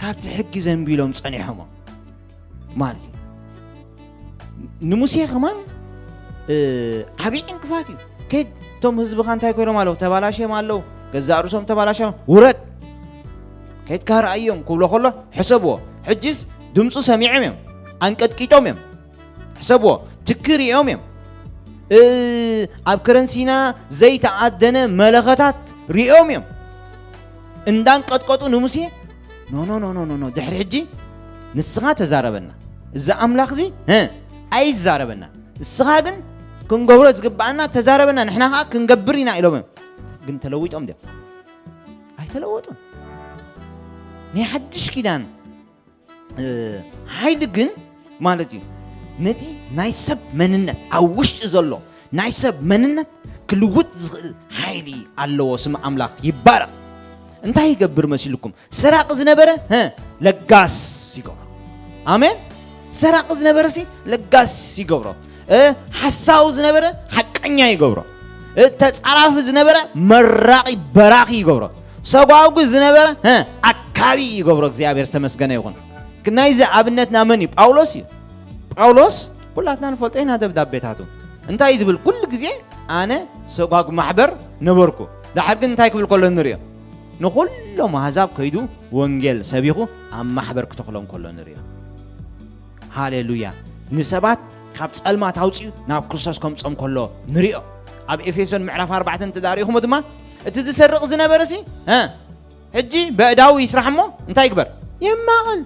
ካብቲ ሕጊ ዘንቢሎም ጸኒሖሞ ማለት እዩ። ንሙሴ ከማን እ፣ ዓብዪ ዕንቅፋት እዩ። ከይድ እቶም ህዝብኻ እንታይ ኮይኖም ኣለዉ? ተባላሽዮም ኣለዉ። ገዛእ ርእሶም ተባላሽዮም ውረድ ከይድካ ርኣዮም ክብሎ ከሎ ሕሰብዎ። ሕጅስ ድምፁ ሰሚዖም እዮም፣ ኣንቀጥቂጦም እዮም። ሕሰብዎ ትኪ ሪኦም እዮም። እ፣ ኣብ ከረን ሲና ዘይተኣደነ መለኸታት ሪኦም እዮም። እንዳንቀጥቀጡ ንሙሴ ኖ ኖ ኖ ኖ ኖ ኖ ድሕሪ ሕጂ ንስኻ ተዛረበና። እዚ ኣምላኽ እዚ እ፣ ኣይዛረበና። ንስኻ ግን ክንገብሮ ዝግብኣና ተዛረበና፣ ንሕና ከዓ ክንገብር ኢና ኢሎም እዮም። ግን ተለዊጦም ድዮም? ኣይተለወጡን። ናይ ሓድሽ ኪዳን እ፣ ሓይሊ ግን ማለት እዩ ነቲ ናይ ሰብ መንነት ኣብ ውሽጢ ዘሎ ናይ ሰብ መንነት ክልውጥ ዝኽእል ሓይሊ ኣለዎ። ስም ኣምላኽ ይባረኽ። እንታይ ይገብር መሲልኩም? ሰራቂ ዝነበረ እ፣ ለጋስ ይገብሮ። ኣሜን። ሰራቂ ዝነበረ ሲ ለጋስ ይገብሮ። እ፣ ሓሳዊ ዝነበረ ሓቀኛ ይገብሮ። እ፣ ተጻራፊ ዝነበረ መራቂ በራኺ ይገብሮ። ሰጓጉ ዝነበረ እ፣ ኣካቢ ይገብሮ። እግዚኣብሔር ዝተመስገነ ይኹን። ናይዚ ኣብነትና መን እዩ? ጳውሎስ እዩ። ጳውሎስ ኩላትና ንፈልጦ ኢና ደብዳቤታቱ እንታይ እዩ ዝብል? ኩሉ ግዜ ኣነ ሰጓጉ ማሕበር ነበርኩ፣ ዳሕር ግን እንታይ ክብል ከሎ ንሪኦ? ንኹሎም ኣህዛብ ከይዱ ወንጌል ሰቢኹ ኣብ ማሕበር ክተኽሎም ከሎ ንሪኦ። ሃሌሉያ። ንሰባት ካብ ጸልማት ኣውፅኡ ናብ ክርስቶስ ከምጾም ከሎ ንሪኦ። ኣብ ኤፌሶን ምዕራፍ ኣርባዕተ እንተ ዳሪኹሞ ድማ እቲ ዝሰርቕ ዝነበረ ሲ እ፣ ሕጂ በእዳዊ ይስራሕ እሞ እንታይ ይግበር? የማቕል።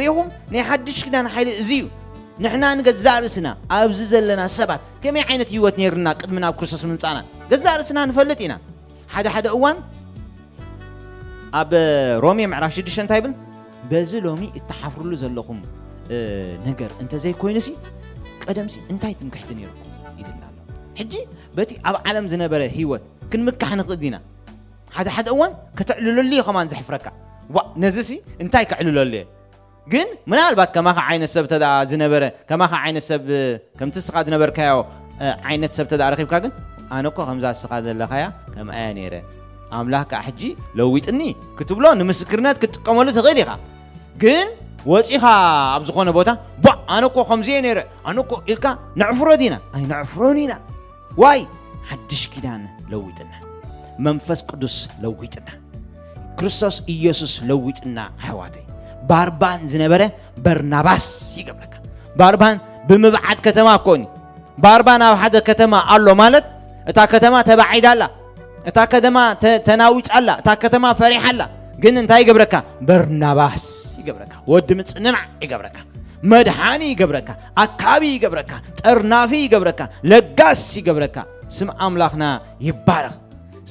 ሪኹም ናይ ሓድሽ ኪዳን ሓይሊ እዚ እዩ። ንሕና ንገዛእ ርእስና ኣብዚ ዘለና ሰባት ከመይ ዓይነት ህይወት ነይርና ቅድሚ ናብ ክርስቶስ ምምጻእና ገዛእ ርእስና ንፈልጥ ኢና። ሓደ ሓደ እዋን ኣብ ሮሜ ምዕራፍ ሽዱሽተ እንታይ ይብል? በዚ ሎሚ እትሓፍርሉ ዘለኹም እ፣ ነገር እንተዘይኮይኑሲ ቀደምሲ እንታይ ትምክሕቲ ነይርኩም? ይልና ኣሎ። ሕጂ በቲ ኣብ ዓለም ዝነበረ ህይወት ክንምካሕ ንኽእል ዲና? ሓደ ሓደ እዋን ከተዕልለሉ እዩ ከማን ዘሕፍረካ። ዋ ነዚሲ እንታይ ከዕልለሉ እየ? ግን ምናልባት ከማኻ ዓይነት ሰብ ተዳ ዝነበረ ከማኻ ዓይነት ሰብ እ፣ ከምቲ እስኻ ዝነበርካዮ እ፣ ዓይነት ሰብ ተዳ ረኺብካ ግን ኣነ እኮ ከምዛ እስኻ ዘለኻያ ከምኣያ ነይረ ኣምላኽ ከዓ ሕጂ ለዊጥኒ ክትብሎ ንምስክርነት ክትጥቀመሉ ትኽእል ኢኻ። ግን ወፂኻ ኣብ ዝኾነ ቦታ፣ ቧ፣ ኣነ እኮ ከምዚ እየ ነይረ፣ ኣነ እኮ ኢልካ ነዕፍሮ ዲና? ኣይነዕፍሮን ኢና። ዋይ፣ ሓድሽ ኪዳን ለዊጥና፣ መንፈስ ቅዱስ ለዊጥና፣ ክርስቶስ ኢየሱስ ለዊጥና። ኣሕዋተይ፣ ባርባን ዝነበረ በርናባስ ይገብረካ። ባርባን ብምብዓት ከተማ እኮ እዩ። ባርባን ኣብ ሓደ ከተማ ኣሎ ማለት እታ ከተማ ተባዒዳ ኣላ፣ እታ ከተማ ተ- ተናዊጻ ኣላ፣ እታ ከተማ ፈሪሓ ኣላ። ግን እንታይ ይገብረካ? በርናባስ ይገብረካ፣ ወዲ ምጽንናዕ ይገብረካ፣ መድሓኒ ይገብረካ፣ ኣካቢ ይገብረካ፣ ጠርናፊ ይገብረካ፣ ለጋስ ይገብረካ። ስም ኣምላኽና ይባረኽ።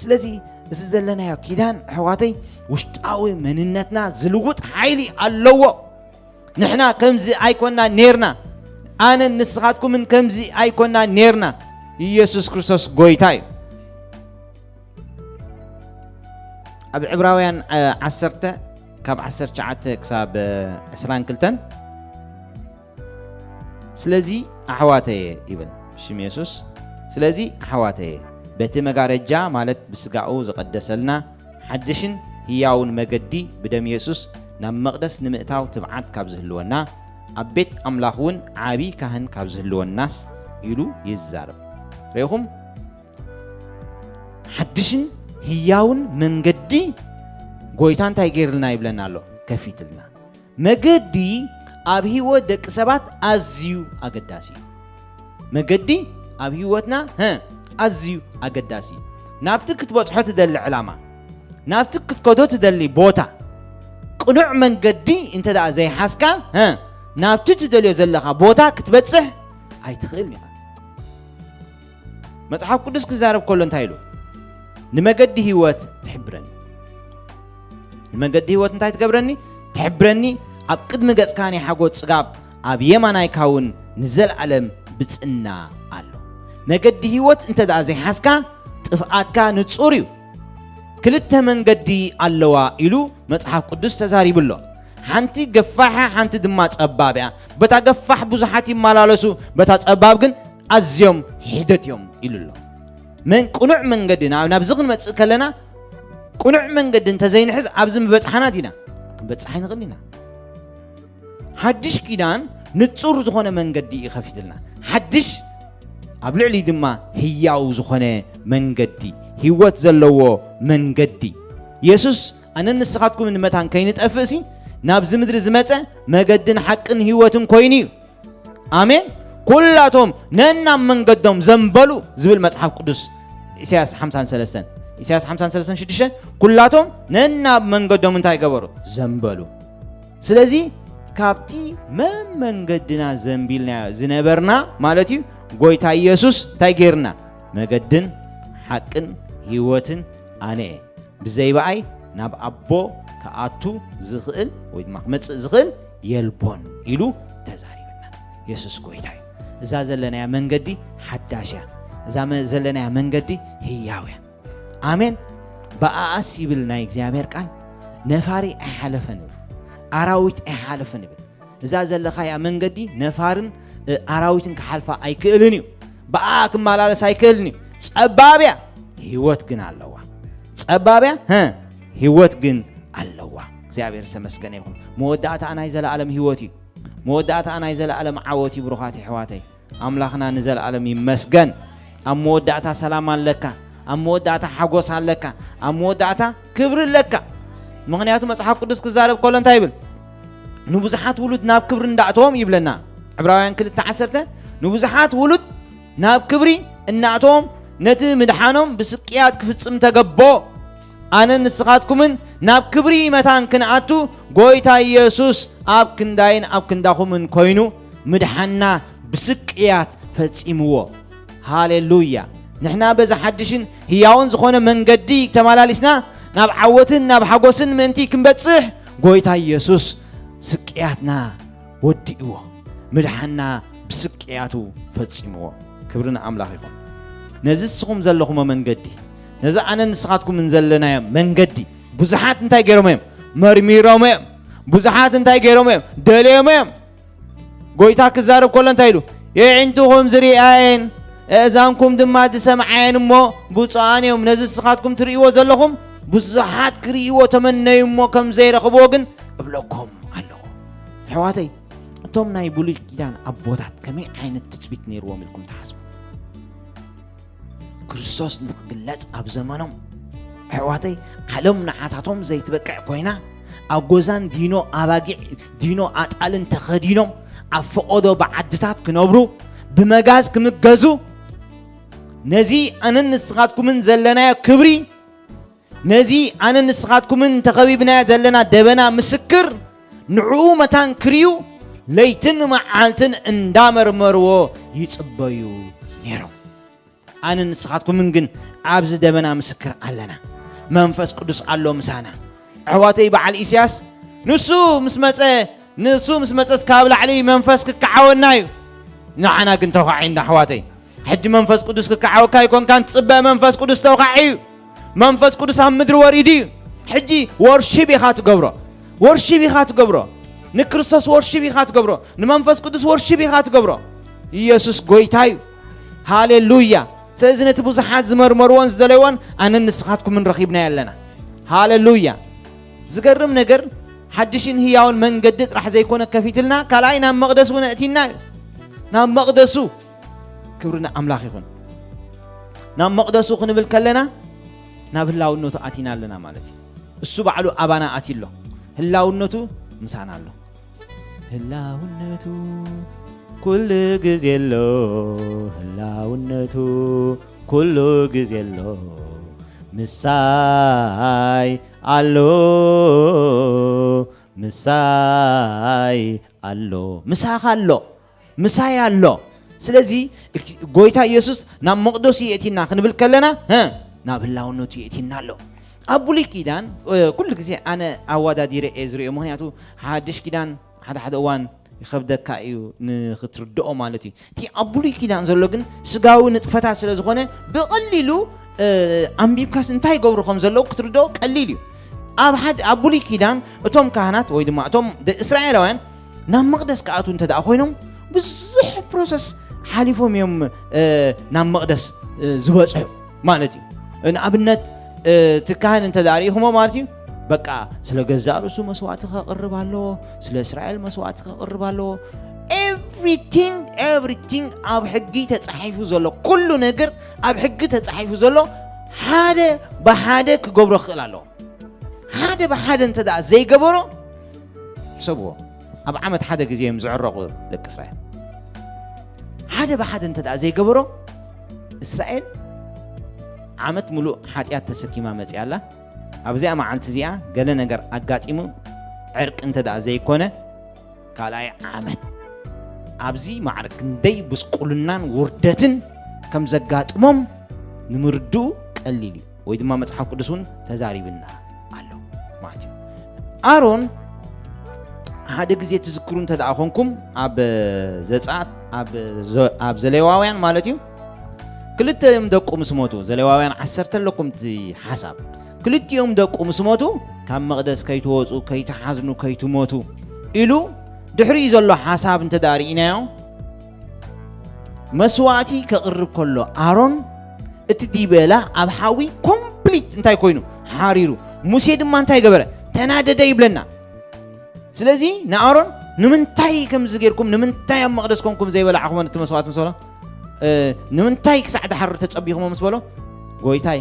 ስለዚ እዚ ዘለናዮ ኪዳን ኣሕዋተይ ውሽጣዊ መንነትና ዝልውጥ ሓይሊ ኣለዎ። ንሕና ከምዚ ኣይኮና ኔርና። ኣነን ንስኻትኩምን ከምዚ ኣይኮና ኔርና። ኢየሱስ ክርስቶስ ጎይታ እዩ። ኣብ ዕብራውያን እ፣ ዓሰርተ ካብ ዓሰርተ ትሽዓተ ክሳብ እ፣ ዕስራን ክልተን፣ ስለዚ ኣሕዋተየ ይብል ሽም የሱስ። ስለዚ ኣሕዋተየ፣ በቲ መጋረጃ ማለት ብስጋኡ ዝቐደሰልና ሓድሽን ህያውን መገዲ ብደም የሱስ ናብ መቕደስ ንምእታው ትብዓት ካብ ዝህልወና፣ ኣብ ቤት ኣምላኽ እውን ዓቢ ካህን ካብ ዝህልወናስ ኢሉ ይዛረብ። ርኢኹም? ሓድሽን ህያውን መንገዲ ጎይታ እንታይ ገይርልና ይብለና ኣሎ? ከፊትልና። መገዲ ኣብ ህይወት ደቂ ሰባት ኣዝዩ ኣገዳሲ እዩ። መገዲ ኣብ ህይወትና፣ ሀ፣ ኣዝዩ ኣገዳሲ እዩ። ናብቲ ክትበጽሖ ትደሊ ዕላማ፣ ናብቲ ክትከዶ ትደሊ ቦታ፣ ቅኑዕ መንገዲ እንተ ደኣ ዘይሓዝካ፣ ሀ፣ ናብቲ ትደልዮ ዘለኻ ቦታ ክትበጽሕ ኣይትኽእልን ኢኻ። መጽሓፍ ቅዱስ ክዛረብ ከሎ እንታይ ኢሉ? "ንመገዲ ህይወት ትሕብረኒ። ንመገዲ ህይወት እንታይ ትገብረኒ? ትሕብረኒ። ኣብ ቅድሚ ገጽካ ናይ ሓጎስ ጽጋብ፣ ኣብ የማናይካ እውን ንዘለኣለም ብጽና ኣሎ።" መገዲ ህይወት እንተ ደኣ ዘይሓዝካ፣ ጥፍኣትካ ንጹር እዩ። ክልተ መንገዲ ኣለዋ ኢሉ መጽሓፍ ቅዱስ ተዛሪቡ ኣሎ። ሓንቲ ገፋሕ እያ፣ ሓንቲ ድማ ጸባብ እያ። በታ ገፋሕ ብዙሓት ይመላለሱ፣ በታ ጸባብ ግን ኣዝዮም ሒደት እዮም ኢሉ ኣሎ። መን ቅኑዕ መንገዲ ናብ ናብዚ ክንመጽእ ከለና፣ ቅኑዕ መንገዲ እንተዘይንሕዝ ኣብዚ ምበጽሓና ዲና? ክንበጽሕ ኣይንኽእል ኢና። ሓድሽ ኪዳን ንጹር ዝኾነ መንገዲ እዩ ከፊትልና። ሓድሽ ኣብ ልዕሊ ድማ ህያው ዝኾነ መንገዲ፣ ህይወት ዘለዎ መንገዲ። የሱስ ኣነን ንስኻትኩም ንመታን ከይንጠፍእሲ ናብዚ ምድሪ ዝመጸ መገድን ሓቅን ህይወትን ኮይኑ እዩ። ኣሜን። ኩላቶም ነናብ መንገዶም ዘንበሉ ዝብል መጽሓፍ ቅዱስ ኢሳያስ ሓምሳን ሰለስተን፣ ኢሳያስ ሓምሳን ሰለስተን ሽዱሽተ፣ ኩላቶም ነናብ መንገዶም እንታይ ገበሩ? ዘንበሉ። ስለዚ ካብቲ መመንገድና ዘንቢልናዮ ዝነበርና ማለት እዩ፣ ጎይታ ኢየሱስ እንታይ ገይርና? መገድን ሓቅን ህይወትን ኣነ እየ፣ ብዘይ ብኣይ ናብ ኣቦ ክኣቱ ዝኽእል ወይ ድማ ክመጽእ ዝኽእል የልቦን ኢሉ ተዛሪብና። የሱስ ጎይታ እዩ። እዛ ዘለናያ መንገዲ ሓዳሽ እያ። እዛ መ- ዘለናያ መንገዲ ህያው እያ። ኣሜን። ብኣኣስ ይብል ናይ እግዚኣብሔር ቃል፣ ነፋሪ ኣይሓለፈን ይብል፣ ኣራዊት ኣይሓለፈን ይብል። እዛ ዘለኻያ መንገዲ ነፋርን እ፣ ኣራዊትን ክሓልፋ ኣይክእልን እዩ። ብኣ ክመላለስ ኣይክእልን እዩ። ጸባብ እያ፣ ህይወት ግን ኣለዋ። ጸባብ እያ፣ ሀ፣ ህይወት ግን ኣለዋ። እግዚኣብሔር ዝተመስገነ ይኹን። መወዳእታኣ ናይ ዘለኣለም ህይወት እዩ። መወዳእታኣ ናይ ዘለኣለም ዓወት እዩ። ብሩኻት የሕዋተይ፣ ኣምላኽና ንዘለኣለም ይመስገን። ኣብ መወዳእታ ሰላም ኣለካ። ኣብ መወዳእታ ሓጎስ ኣለካ። ኣብ መወዳእታ ክብሪ ኣለካ። ምኽንያቱ መጽሓፍ ቅዱስ ክዛረብ ከሎ እንታይ ይብል? ንብዙሓት ውሉድ ናብ ክብሪ እንዳእተዎም ይብለና። ዕብራውያን ክልተ ዓሰርተ፣ ንብዙሓት ውሉድ ናብ ክብሪ እናእተዎም ነቲ ምድሓኖም ብስቅያት ክፍጽም ተገቦ። ኣነን ንስኻትኩምን ናብ ክብሪ መታን ክንኣቱ ጎይታ ኢየሱስ ኣብ ክንዳይን ኣብ ክንዳኹምን ኮይኑ ምድሓንና ብስቅያት ፈጺምዎ። ሃሌሉያ! ንሕና በዚ ሓድሽን ህያውን ዝኾነ መንገዲ ተመላሊስና ናብ ዓወትን ናብ ሓጎስን ምእንቲ ክንበጽሕ ጎይታ ኢየሱስ ስቅያትና ወዲእዎ፣ ምድሓንና ብስቅያቱ ፈጺምዎ። ክብሪ ንኣምላኽ ይኹን። ነዚ ንስኹም ዘለኹሞ መንገዲ፣ ነዚ ኣነ ንስኻትኩምን ዘለናዮ መንገዲ ብዙሓት እንታይ ገይሮም እዮም? መርሚሮም እዮም። ብዙሓት እንታይ ገይሮም እዮም? ደልዮም እዮም። ጎይታ ክዛረብ ከሎ እንታይ ኢሉ? የዒንትኹም ዝሪኣየን ኣእዛንኩም ድማ ዝሰምዓየን እሞ ብፁዓን እዮም። ነዚ ንስኻትኩም ትርእይዎ ዘለኹም ብዙሓት ክርእይዎ ተመነዩ እሞ ከም ዘይረኽብዎ ግን እብለኩም ኣለኹ። ኣሕዋተይ፣ እቶም ናይ ብሉይ ኪዳን ኣቦታት ከመይ ዓይነት ትጽቢት ነይርዎም ኢልኩም ትሓስቡ? ክርስቶስ ንክግለጽ ኣብ ዘመኖም፣ ኣሕዋተይ፣ ዓለም ንዓታቶም ዘይትበቅዕ ኮይና፣ ኣብ ጎዛን ዲኖ ኣባጊዕ፣ ዲኖ ኣጣልን ተኸዲኖም ኣብ ፈቐዶ ብዓድታት ክነብሩ፣ ብመጋዝ ክምገዙ፣ ነዚ ኣነን ንስኻትኩምን ዘለናዮ ክብሪ፣ ነዚ ኣነን ንስኻትኩምን ተኸቢብናዮ ዘለና ደበና ምስክር፣ ንዕኡ መታን ክርእዩ ለይትን መዓልትን እንዳመርመርዎ ይጽበዩ ነይሮም። ኣነን ንስኻትኩምን ግን ኣብዚ ደበና ምስክር ኣለና። መንፈስ ቅዱስ ኣሎ ምሳና። ኣሕዋተይ፣ በዓል ኢሳያስ ንሱ ምስ መጸ፣ ንሱ ምስ መጸስ ካብ ላዕሊ መንፈስ ክከዓወና እዩ። ንዓና ግን ተውካዒ እንዳ ኣሕዋተይ። ሕጂ መንፈስ ቅዱስ ክከዓወካ ኣይኮንካን ትጽበ፣ መንፈስ ቅዱስ ተውካዒ እዩ። መንፈስ ቅዱስ ኣብ ምድሪ ወሪዱ እዩ። ሕጂ ወርሺፕ ኢኻ ትገብሮ። ወርሺፕ ኢኻ ትገብሮ። ንክርስቶስ ወርሺፕ ኢኻ ትገብሮ። ንመንፈስ ቅዱስ ወርሺፕ ኢኻ ትገብሮ። ኢየሱስ ጎይታ እዩ። ሃሌሉያ። ስለዚ ነቲ ብዙሓት ዝመርመርዎን ዝደለይዎን ኣነን ንስኻትኩምን ረኺብናዮ ኣለና። ሃሌሉያ። ዝገርም ነገር፣ ሓድሽን ህያውን መንገዲ ጥራሕ ዘይኮነ ከፊትልና፣ ካልኣይ ናብ መቕደስ እውን ኣእቲና እዩ። ናብ መቕደሱ። ክብሪ ንኣምላኽ ይኹን። ናብ መቕደሱ ክንብል ከለና ናብ ህላውነቱ ኣቲና ኣለና ማለት እዩ። እሱ ባዕሉ ኣባና ኣትዩ ኣሎ። ህላውነቱ ምሳና ኣሎ። ህላውነቱ ኩሉ ግዜ ኣሎ። ህላውነቱ ኩሉ ግዜ ኣሎ። ምሳይ ኣሎ። ምሳይ ኣሎ። ምሳኻ ኣሎ። ምሳይ ኣሎ። ስለዚ እክ-፣ ጎይታ ኢየሱስ ናብ መቕደሱ የእቲና ክንብል ከለና፣ ሀ፣ ናብ ህላውነቱ የእቲና ኣሎ። ኣብ ብሉይ ኪዳን፣ እ፣ ኩሉ ግዜ ኣነ ኣወዳዲረ እየ ዝርእዮ። ምኽንያቱ ሓድሽ ኪዳን ሓደ ሓደ እዋን ይኸብደካ እዩ ንኽትርድኦ ማለት እዩ። እቲ ኣብ ብሉይ ኪዳን ዘሎ ግን ስጋዊ ንጥፈታት ስለ ዝኾነ ብቐሊሉ፣ እ፣ ኣንቢብካስ እንታይ ይገብሩ ከም ዘለዉ ክትርድኦ ቀሊል እዩ። ኣብ ሓድ-፣ ኣብ ብሉይ ኪዳን እቶም ካህናት ወይ ድማ እቶም ደ-፣ እስራኤላውያን ናብ መቕደስ ክኣትዉ እንተ ደኣ ኮይኖም ብዙሕ ፕሮሰስ ሓሊፎም እዮም፣ እ፣ ናብ መቕደስ፣ እ፣ ዝበጽሑ ማለት እዩ። ንኣብነት፣ እ፣ እቲ ካህን እንተ ደኣ ርኢኹሞ ማለት እዩ፣ በቃ ስለ ገዛእ ርእሱ መስዋእቲ ከቕርብ ኣለዎ፣ ስለ እስራኤል መስዋእቲ ከቕርብ ኣለዎ። ኤቭሪቲንግ፣ ኤቭሪቲንግ ኣብ ሕጊ ተጻሒፉ ዘሎ፣ ኩሉ ነገር ኣብ ሕጊ ተጻሒፉ ዘሎ ሓደ ብሓደ ክገብሮ ክኽእል ኣለዎ። ሓደ ብሓደ እንተ ደኣ ዘይገበሮ፣ ሕሰብዎ፣ ኣብ ዓመት ሓደ ግዜ እዮም ዝዕረቑ ደቂ እስራኤል። ሓደ ብሓደ እንተ ደኣ ዘይገበሮ፣ እስራኤል ዓመት ምሉእ ሓጢኣት ተሰኪማ መጺኣ ኣላ። ኣብዚኣ መዓልቲ እዚኣ ገለ ነገር ኣጋጢሙ ዕርቂ እንተ ደኣ ዘይኮነ፣ ካልኣይ ዓመት ኣብዚ ማዕረ ክንደይ ጉስቁልናን ውርደትን ከም ዘጋጥሞም ንምርድኡ ቀሊል እዩ። ወይ ድማ መጽሓፍ ቅዱስ እውን ተዛሪብና ኣሎ ማለት እዩ። ኣሮን ሓደ ግዜ ትዝክሩ እንተ ደኣ ኾንኩም፣ ኣብ ዘጸኣት፣ ኣብ ዘ-፣ ኣብ ዘሌዋውያን ማለት እዩ፣ ክልተ እዮም ደቁ ምስ ሞቱ፣ ዘሌዋውያን ዓሰርተ ኣለኩም እቲ ሓሳብ። ክልቲኦም ደቁ ምስ ሞቱ፣ ካብ መቕደስ ከይትወጹ፣ ከይትሓዝኑ፣ ከይትሞቱ ኢሉ ድሕሪኡ ዘሎ ሓሳብ እንተ ደኣ ርኢናዮ፣ መስዋእቲ ከቕርብ ከሎ ኣሮን እቲ ዲበላ ኣብ ሓዊ ኮምፕሊት እንታይ ኮይኑ? ሓሪሩ። ሙሴ ድማ እንታይ ገበረ? ተናደደ ይብለና። ስለዚ ንኣሮን ንምንታይ ከምዚ ጌርኩም? ንምንታይ ኣብ መቕደስ ኮንኩም ዘይበላዕኹሞ ነቲ መስዋእቲ ምስ በሎ? እ፣ ንምንታይ ክሳዕ ድሓርር ተጸቢኹሞ ምስ በሎ? ጎይታይ፣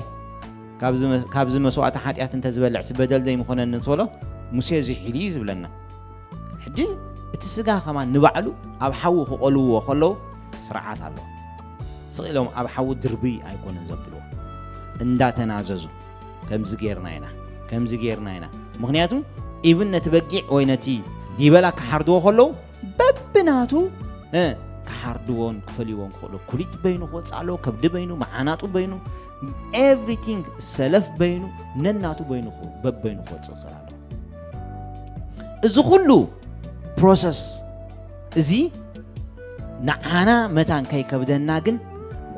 ካብዚ መ-፣ ካብዚ መስዋእቲ ሓጢኣት እንተ ዝበልዕሲ በደል ዘይምኾነኒ ምስ በሎ? ሙሴ እዚ ሒሉ እዩ ዝብለና። ሕጂ እቲ ስጋ ከማን ንባዕሉ ኣብ ሓዊ ክቐልውዎ ከለዉ ስርዓት ኣለዎ። ስቕ ኢሎም ኣብ ሓዊ ድርብይ ኣይኮኑን ዘብልዎ። እንዳተናዘዙ፣ ከምዚ ጌርና ኢና፣ ከምዚ ጌርና ኢና። ምኽንያቱ፣ ኢቭን ነቲ በጊዕ ወይ ነቲ ዲበላ ክሓርድዎ ከለዉ፣ በብናቱ፣ እ፣ ክሓርድዎን ክፈልይዎን ክኽእሉ። ኩሊት በይኑ ክወጽእ ኣለዎ፣ ከብዲ በይኑ፣ መዓናጡ በይኑ፣ ኤቭሪቲንግ፣ ሰለፍ በይኑ፣ ነናቱ በይኑ ክው-፣ በበይኑ ክወጽእ ክኽእል ኣለዎ። እዚ ኩሉ ፕሮሰስ እዚ ንዓና መታን ከይከብደና ግን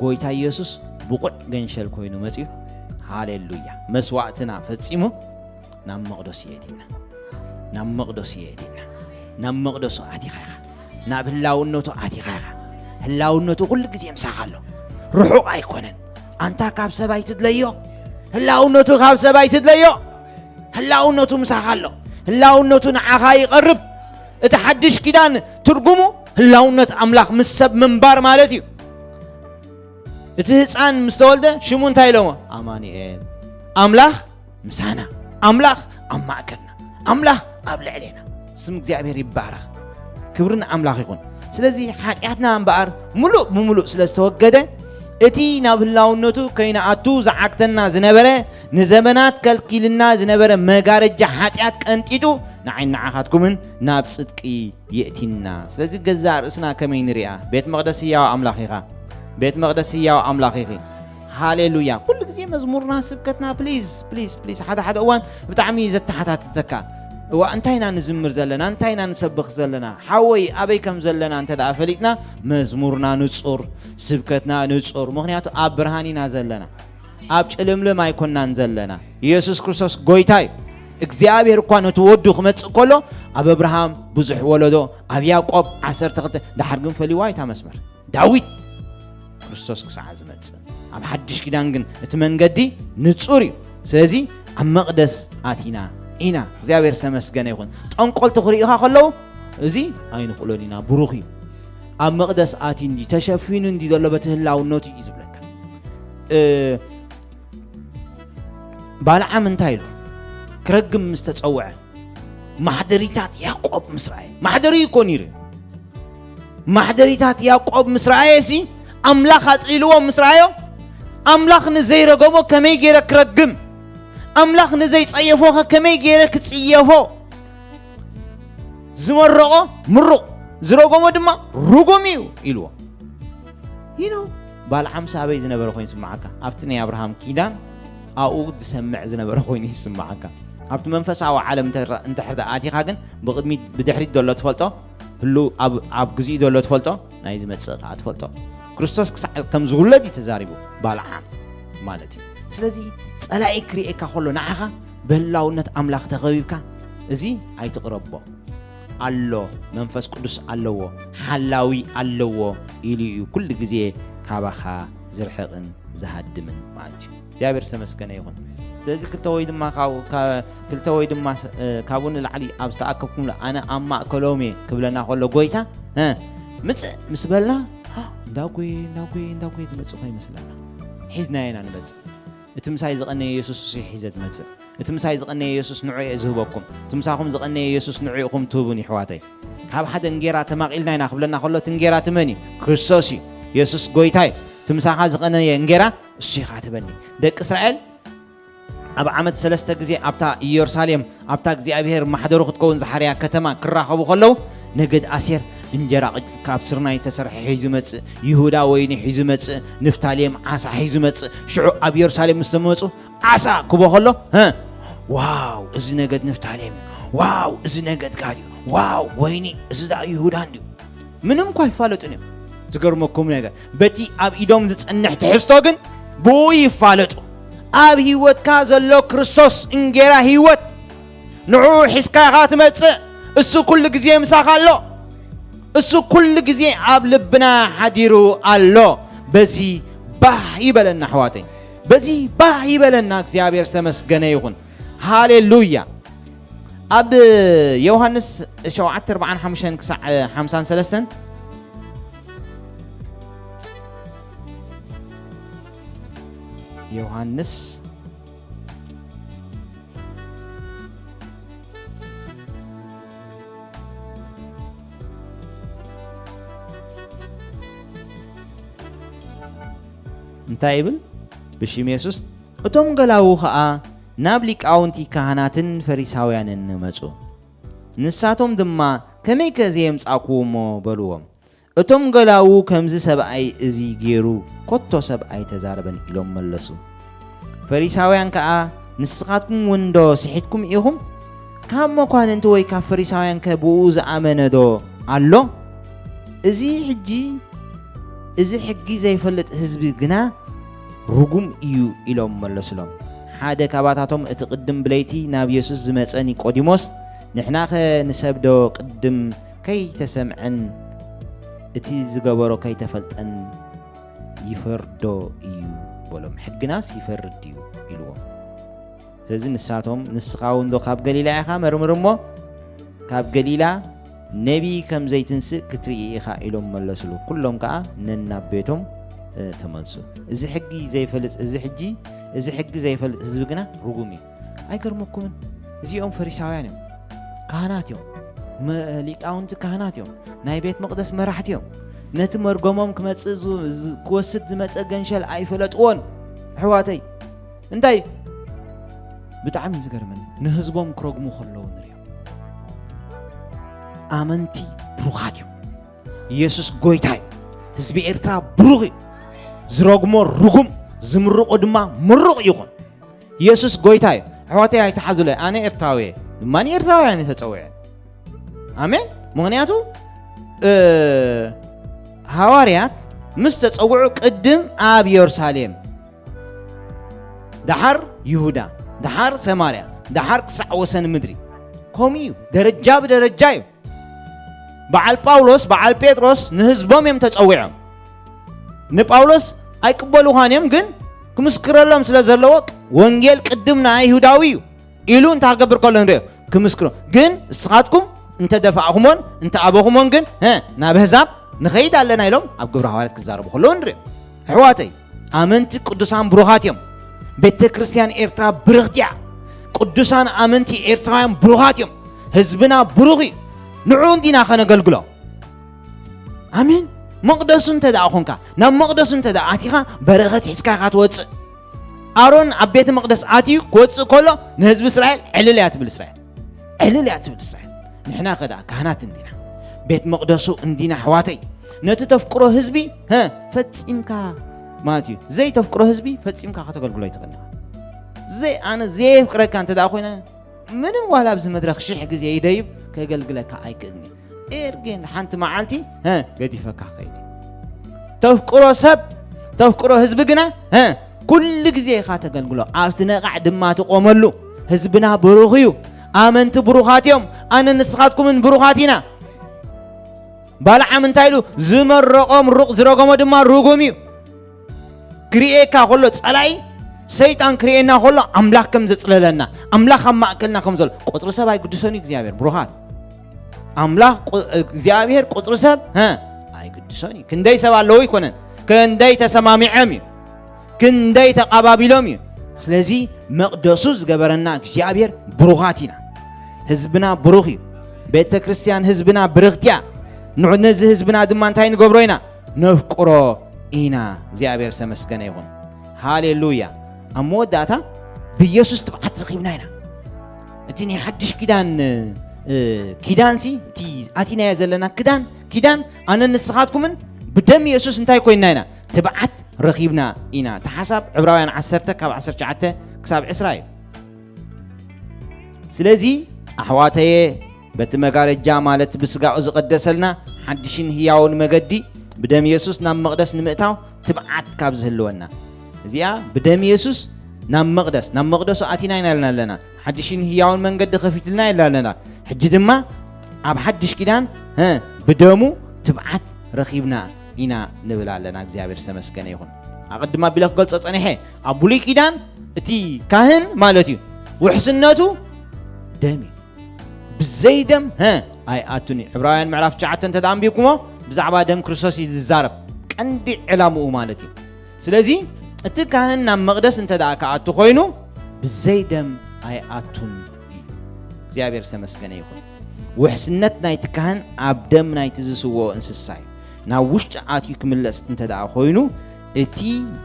ጎይታ ኢየሱስ ብቑዕ ገንሸል ኮይኑ መጺኡ፣ ሃሌሉያ፣ መስዋእትና ፈጺሙ ናብ መቕደሱ የእቲና። ናብ መቕደሱ የእቲና። ናብ መቕደሱ ኣቲኻ ኢኻ። ናብ ህላውነቱ ኣቲኻ ኢኻ። ህላውነቱ ኩሉ ግዜ ምሳኻ ኣሎ። ርሑቕ ኣይኮነን። ኣንታ ካብ ሰብ ኣይትድለዮ። ህላውነቱ ካብ ሰብ ኣይትድለዮ። ህላውነቱ ምሳኻ ኣሎ። ህላውነቱ ንዓኻ ይቐርብ። እቲ ሓድሽ ኪዳን ትርጉሙ ህላውነት ኣምላኽ ምስ ሰብ ምንባር ማለት እዩ። እቲ ህፃን ምስ ተወልደ ሽሙ እንታይ ኢሎሞ? ኣማኑኤል፣ ኣምላኽ ምሳና፣ ኣምላኽ ኣብ ማእከልና፣ ኣምላኽ ኣብ ልዕሌና። ስም እግዚኣብሔር ይባረኽ። ክብሪ ንኣምላኽ ይኹን። ስለዚ ሓጢኣትና እምበኣር ምሉእ ብምሉእ ስለ ዝተወገደ፣ እቲ ናብ ህላውነቱ ከይንኣቱ ዝዓግተና ዝነበረ፣ ንዘመናት ከልኪልና ዝነበረ መጋረጃ ሓጢኣት ቀንጢጡ፣ ንዓይን ንዓኻትኩምን ናብ ጽድቂ የእቲና። ስለዚ ገዛእ ርእስና ከመይ ንሪኣ? ቤት መቕደስ ህያው ኣምላኽ ኢኻ። ቤት መቕደስ ህያው ኣምላኽ ኢኺ። ሃሌሉያ። ኩሉ ግዜ መዝሙርና፣ ስብከትና፣ ፕሊዝ፣ ፕሊዝ፣ ፕሊዝ፣ ሓደ ሓደ እዋን ብጣዕሚ እዩ ዘተሓታትተካ። እዋ፣ እንታይ ኢና ንዝምር ዘለና? እንታይ ኢና ንሰብኽ ዘለና? ሓወይ፣ ኣበይ ከም ዘለና እንተ ደኣ ፈሊጥና፣ መዝሙርና ንጹር፣ ስብከትና ንጹር። ምኽንያቱ ኣብ ብርሃን ኢና ዘለና። ኣብ ጭልምልም ኣይኮናን ዘለና። ኢየሱስ ክርስቶስ ጎይታ እዩ። እግዚኣብሔር እኳ ነቲ ወዱ ክመጽእ ከሎ፣ ኣብ ኣብርሃም ብዙሕ ወለዶ፣ ኣብ ያዕቆብ ዓሰርተ ክልተ፣ ደሓር ግን ፈሊዋ እታ መስመር። ዳዊት ክርስቶስ ክሳዕ ዝመጽእ። ኣብ ሓድሽ ኪዳን ግን እቲ መንገዲ ንጹር እዩ። ስለዚ ኣብ መቕደስ ኣቲና ኢና። እግዚኣብሔር ዝተመስገነ ይኹን። ጠንቆልቲ ክርእዩኻ ከለዉ፣ እዚ ኣይንኽእሎን ኢና፣ ብሩኽ እዩ። ኣብ መቕደስ ኣትዩ እንዲ፣ ተሸፊኑ እንዲ ዘሎ በቲ ህላውነቱ እዩ ዝብለካ። እ፣ ባልዓም እንታይ ኢሉ? ክረግም ምስ ተጸውዐ፣ ማሕደሪታት ያዕቆብ ምስ ረኣየ፣ ማሕደሪ እኮ ነይሩ እዩ። ማሕደሪታት ያዕቆብ ምስ ረኣየ ሲ፣ ኣምላኽ ኣጽሊልዎ ምስ ረኣዮ፣ ኣምላኽ ንዘይረገሞ ከመይ ገይረ ክረግም? ኣምላኽ ንዘይጸየፎኸ ከመይ ገይረ ክጽየፎ? ዝመረቖ ምሩቕ፣ ዝረገሞ ድማ ርጉም እዩ ኢልዎ። You know፣ ባልዓምስ ኣበይ ዝነበረ ኮይኑ ይስምዓካ? ኣብቲ ናይ ኣብርሃም ኪዳን ኣብኡ ዝሰምዕ ዝነበረ ኮይኑ ይስምዓካ። ኣብቲ መንፈሳዊ ዓለም እንተ-፣ እንድሕር ደኣ ኣቲኻ ግን፣ ብቕድሚት ብድሕሪት ዘሎ ትፈልጦ፣ ህሉ ኣብ፣ ኣብ ግዚኡ ዘሎ ትፈልጦ፣ ናይ ዝመጽእ ከኣ ትፈልጦ። ክርስቶስ ክሳዕ ከም ዝውለድ እዩ ተዛሪቡ፣ ባልዓም ማለት እዩ። ስለዚ ጸላኢ ክርእየካ ከሎ ንዓኻ ብህላውነት ኣምላኽ ተኸቢብካ፣ እዚ ኣይትቕረቦ። ኣሎ፣ መንፈስ ቅዱስ ኣለዎ፣ ሓላዊ ኣለዎ ኢሉ እዩ ኩሉ ግዜ ካባኻ ዝርሕቕን ዝሃድምን ማለት እዩ። እግዚኣብሔር ዝተመስገነ ይኹን። ስለዚ ክልተ ወይ ድማ ካብ-፣ ካ-፣ ክልተ ወይ ድማ ስ-፣ እ፣ ካብኡ ንላዕሊ ኣብ ዝተኣከብኩምሉ ኣነ ኣብ ማእከሎም እየ ክብለና ከሎ ጎይታ፣ እ፣ ምጽእ ምስ በልና፣ እንዳጎየ፣ እንዳጎየ፣ እንዳጎየ ትመጽእ ከይመስለና። ሒዝናዮ ኢና ንመጽእ። እቲ ምሳይ ዝቐነየ የሱስ እሱ ሒዘ ትመጽእ። እቲ ምሳይ ዝቐነየ የሱስ ንዑ እየ ዝህበኩም። እቲ ምሳኹም ዝቐነየ የሱስ ንዑ ኢኹም ትህቡን፣ ይሕዋተይ። ካብ ሓደ እንጌራ ተማቒልና ኢና ክብለና ከሎ፣ እቲ እንጌራ እቲ መን እዩ? ክርስቶስ እዩ። የሱስ ጎይታ እዩ። እቲ ምሳኻ ዝቐነየ እንጌራ እሱ ኢኻ ትበኒ። ደቂ እስራኤል ኣብ ዓመት ሰለስተ ግዜ ኣብታ ኢየሩሳሌም፣ ኣብታ እግዚኣብሔር ማሕደሩ ክትከውን ዝሓርያ ከተማ ክራኸቡ ከለዉ፣ ነገድ ኣሴር እንጀራ ቅጭ-፣ ካብ ስርናይ ተሰርሐ ሒዙ መጽእ፣ ይሁዳ ወይኒ ሒዙ መጽእ፣ ንፍታሌም ዓሳ ሒዙ መጽእ። ሽዑ ኣብ ኢየሩሳሌም ምስ ተመጹ፣ ዓሳ ክቦ ከሎ፣ "ህ፣ ዋው፣ እዚ ነገድ ንፍታሌም እዩ። ዋው፣ እዚ ነገድ ጋድ እዩ። ዋው፣ ወይኒ፣ እዚ ደኣ ይሁዳ እንድዩ?" ምንም እኳ ይፋለጡን እዮም። ዝገርመኩም ነገር፣ በቲ ኣብ ኢዶም ዝጸንሕ ትሕዝቶ ግን ብኡ ይፋለጡ። ኣብ ህይወትካ ዘሎ ክርስቶስ እንጌራ ህይወት፣ ንዕኡ ሒዝካ ኢኻ ትመጽእ። እሱ ኩሉ ግዜ ምሳኻ ኣሎ። እሱ ኩሉ ግዜ ኣብ ልብና ሓዲሩ ኣሎ። በዚ ባህ ይበለና ኣሕዋተይ፣ በዚ ባህ ይበለና። እግዚኣብሔር ዝተመስገነ ይኹን። ሃሌሉያ። ኣብ ዮሃንስ ሸውዓተ ኣርብዓን ሓሙሽተን ክሳዕ ሓምሳን ሰለስተን፣ ዮሃንስ እንታይ ይብል? ብሽም የሱስ፣ እቶም ገላዉ ኸኣ ናብ ሊቃውንቲ ካህናትን ፈሪሳውያንን መጹ። ንሳቶም ድማ፣ "ከመይከ ዘየምጻእክዎ እሞ?" በልዎም። እቶም ገላዉ፣ "ከምዚ ሰብኣይ እዚ ገይሩ ከቶ ሰብ ኣይተዛረበን" ኢሎም መለሱ። ፈሪሳውያን ከኣ፣ "ንስኻትኩም እውን ዶ ስሒትኩም ኢኹም? ካብ መኳንንቲ ወይ ካብ ፈሪሳውያንከ ብኡ ዝኣመነ ዶ ኣሎ? እዚ ሕጂ፣ እዚ ሕጊ ዘይፈልጥ ህዝቢ ግና ርጉም እዩ" ኢሎም መለሱሎም። ሓደ ካባታቶም፣ እቲ ቅድም ብለይቲ ናብ የሱስ ዝመጸ ኒቆዲሞስ፣ "ንሕናኸ ንሰብ ዶ ቅድም ከይተሰምዐን እቲ ዝገበሮ ከይተፈልጠን ይፈርዶ እዩ?" በሎም። "ሕግናስ ይፈርድ ድዩ?" ኢልዎም። ስለዚ ንሳቶም፣ "ንስኻ እውን ዶ ካብ ገሊላ ኢኻ? መርምር እሞ ካብ ገሊላ ነቢይ ከም ዘይትንስእ ክትርኢ ኢኻ" ኢሎም መለስሉ። ኩሎም ከኣ ነናብ ቤቶም፣ እ፣ ተመልሱ። እዚ ሕጊ ዘይፈልጥ፣ እዚ ሕጂ፣ እዚ ሕጊ ዘይፈልጥ ህዝቢ ግና ርጉም እዩ። ኣይገርመኩምን? እዚኦም ፈሪሳውያን እዮም፣ ካህናት እዮም፣ መ-፣ ሊቃውንቲ ካህናት እዮም፣ ናይ ቤት መቕደስ መራሕቲ እዮም። ነቲ መርገሞም ክመጽእ ዝ-፣ ዝ-፣ ክወስድ ዝመጸ ገንሸል ኣይፈለጥዎን። ኣሕዋተይ፣ እንታይ ብጣዕሚ ዝገርመኒ፣ ንህዝቦም ክረግሙ ከለዉ ንሪኦም። ኣመንቲ ብሩኻት እዮም። ኢየሱስ ጎይታ እዩ። ህዝቢ ኤርትራ ብሩኽ እዩ። ዝረግሞ ርጉም፣ ዝምርቆ ድማ ምሩቕ ይኹን። ኢየሱስ ጎይታ እዩ። ኣሕዋተይ ኣይትሓዙለይ፣ ኣነ ኤርትራዊ እየ። ድማ ኤርትራውያን እዩ ተጸዊዐ። ኣሜን። ምኽንያቱ፣ እ፣ ሃዋርያት ምስ ተጸውዑ ቅድም ኣብ የሩሳሌም፣ ደሓር ይሁዳ፣ ደሓር ሰማርያ፣ ደሓር ክሳዕ ወሰን ምድሪ። ከምኡ እዩ። ደረጃ ብደረጃ እዩ። በዓል ጳውሎስ፣ በዓል ጴጥሮስ ንህዝቦም እዮም ተጸዊዖም። ንጳውሎስ ኣይቅበልኻን እዮም፣ ግን ክምስክረሎም ስለ ዘለዎ፣ "ወንጌል ቅድም ንኣይሁዳዊ እዩ" ኢሉ እንታይ ክገብር ከሎ ንሪኦ? ክምስክሮ። "ግን እስኻትኩም እንተ ደፋእኹሞን እንተ ኣበኹሞን ግን፣ እ፣ ናብ ኣህዛብ ንኸይድ ኣለና" ኢሎም ኣብ ግብረ ሃዋርያት ክዛረቡ ከለዉ ንሪኦ። ኣሕዋተይ፣ ኣመንቲ ቅዱሳን ብሩኻት እዮም። ቤተ ክርስቲያን ኤርትራ ብርኽቲ እያ። ቅዱሳን ኣመንቲ ኤርትራውያን ብሩኻት እዮም። ህዝብና ብሩኽ እዩ። ንዑ እንዲና ከነገልግሎ። ኣሜን። መቕደሱ እንተ ደኣ ኾንካ፣ ናብ መቕደሱ እንተ ደኣ ኣቲኻ፣ በረኸት ሒዝካ ኢኻ ትወጽእ። ኣሮን ኣብ ቤተ መቕደስ ኣትዩ ክወጽእ ከሎ፣ ንህዝቢ እስራኤል ዕልል እያ ትብል እስራኤል። ዕልል እያ ትብል እስራኤል። ንሕና ከ ደኣ ካህናት እንዲና። ቤት መቕደሱ እንዲና ኣሕዋተይ። ነቲ ተፍቅሮ ህዝቢ፣ ሀ፣ ፈጺምካ ማለት እዩ። ዘይተፍቅሮ ህዝቢ ፈጺምካ ከተገልግሎ ኣይትኽእልን ኢኻ። ዘይ-፣ ኣነ ዘየፍቅረካ እንተ ደኣ ኮይነ፣ ምንም ዋላ ኣብዚ መድረኽ ሽሕ ግዜ ይደይብ ከገልግለካ ኣይክእልን እዩ። ኤርጌን ሓንቲ መዓልቲ፣ ሀ፣ ገዲፈካ ክኸይድ እዩ። ተፍቅሮ ሰብ፣ ተፍቅሮ ህዝቢ ግና፣ ሀ፣ ኩሉ ግዜ ኢኻ ተገልግሎ። ኣብቲ ነቓዕ ድማ ትቆመሉ። ህዝብና ብሩኽ እዩ። ኣመንቲ ብሩኻት እዮም። ኣነ ንስኻትኩምን ብሩኻት ኢና። ባልዓም እንታይ ኢሉ? ዝመረቖ ምሩቕ፣ ዝረገሞ ድማ ርጉም እዩ። ክርእየካ ከሎ ጸላኢ፣ ሰይጣን ክርእየና ከሎ ኣምላኽ ከም ዘጽለለና፣ ኣምላኽ ኣብ ማእከልና ከም ዘሎ፣ ቁጽሪ ሰብ ኣይግድሶን እዩ እግዚኣብሔር፣ ብሩኻት። ኣምላኽ ቁ-፣ እግዚኣብሔር ቁጽሪ ሰብ፣ ሀ፣ ኣይግድሶን እዩ። ክንደይ ሰብ ኣለዉ ኣይኮነን፣ ክንደይ ተሰማሚዖም እዩ፣ ክንደይ ተቓባቢሎም እዩ። ስለዚ መቕደሱ ዝገበረና እግዚኣብሔር ብሩኻት ኢና። ህዝብና ብሩኽ እዩ። ቤተ ክርስቲያን ህዝብና ብርኽቲ እያ። ንዑ ነዚ ህዝብና ድማ እንታይ ንገብሮ ኢና? ነፍቅሮ ኢና። እግዚኣብሔር ዝተመስገነ ይኹን። ሃሌሉያ። ኣብ መወዳእታ ብኢየሱስ ትብዓት ረኺብና ኢና። እቲ ናይ ሓድሽ ኪዳን፣ እ፣ ኪዳንሲ፣ እቲ ኣቲናዮ ዘለና ክዳን፣ ኪዳን፣ ኣነ ንስኻትኩምን ብደም ኢየሱስ እንታይ ኮይንና ኢና? ትብዓት ረኺብና ኢና። እቲ ሓሳብ ዕብራውያን ዓሰርተ ካብ ዓሰርተ ትሽዓተ ክሳብ ዕስራ እዩ። ስለዚ ኣሕዋተየ፣ በቲ መጋረጃ ማለት ብስጋኡ ዝቐደሰልና ሓድሽን ህያውን መገዲ ብደም ኢየሱስ ናብ መቕደስ ንምእታው ትብዓት ካብ ዝህልወና፣ እዚኣ ብደም ኢየሱስ ናብ መቕደስ፣ ናብ መቕደሱ ኣቲና ኢና ኢልና ኣለና። ሓድሽን ህያውን መንገዲ ከፊትልና ኢልና ኣለና። ሕጂ ድማ ኣብ ሓድሽ ኪዳን፣ ሀ፣ ብደሙ ትብዓት ረኺብና ኢና ንብል ኣለና። እግዚኣብሔር ዝተመስገነ ይኹን። ኣቐድም ኣቢለ ክገልጾ ጸኒሐ፣ ኣብ ብሉይ ኪዳን እቲ ካህን ማለት እዩ፣ ውሕስነቱ ደም እዩ። ብዘይ ደም፣ ሀ፣ ኣይኣቱን እዩ። ዕብራውያን ምዕራፍ ትሽዓተ እንተ ደኣ ኣንቢብኩሞ፣ ብዛዕባ ደም ክርስቶስ እዩ ዝዛረብ። ቀንዲ ዕላምኡ ማለት እዩ። ስለዚ እቲ ካህን ናብ መቕደስ እንተ ደኣ ክኣቱ ኮይኑ፣ ብዘይ ደም ኣይኣቱን እዩ። እግዚኣብሔር ዝተመስገነ ይኹን። ውሕስነት ናይቲ ካህን ኣብ ደም ናይቲ ዝስውኦ እንስሳ እዩ። ናብ ውሽጢ ኣትዩ ክምለስ እንተ ደኣ ኮይኑ፣ እቲ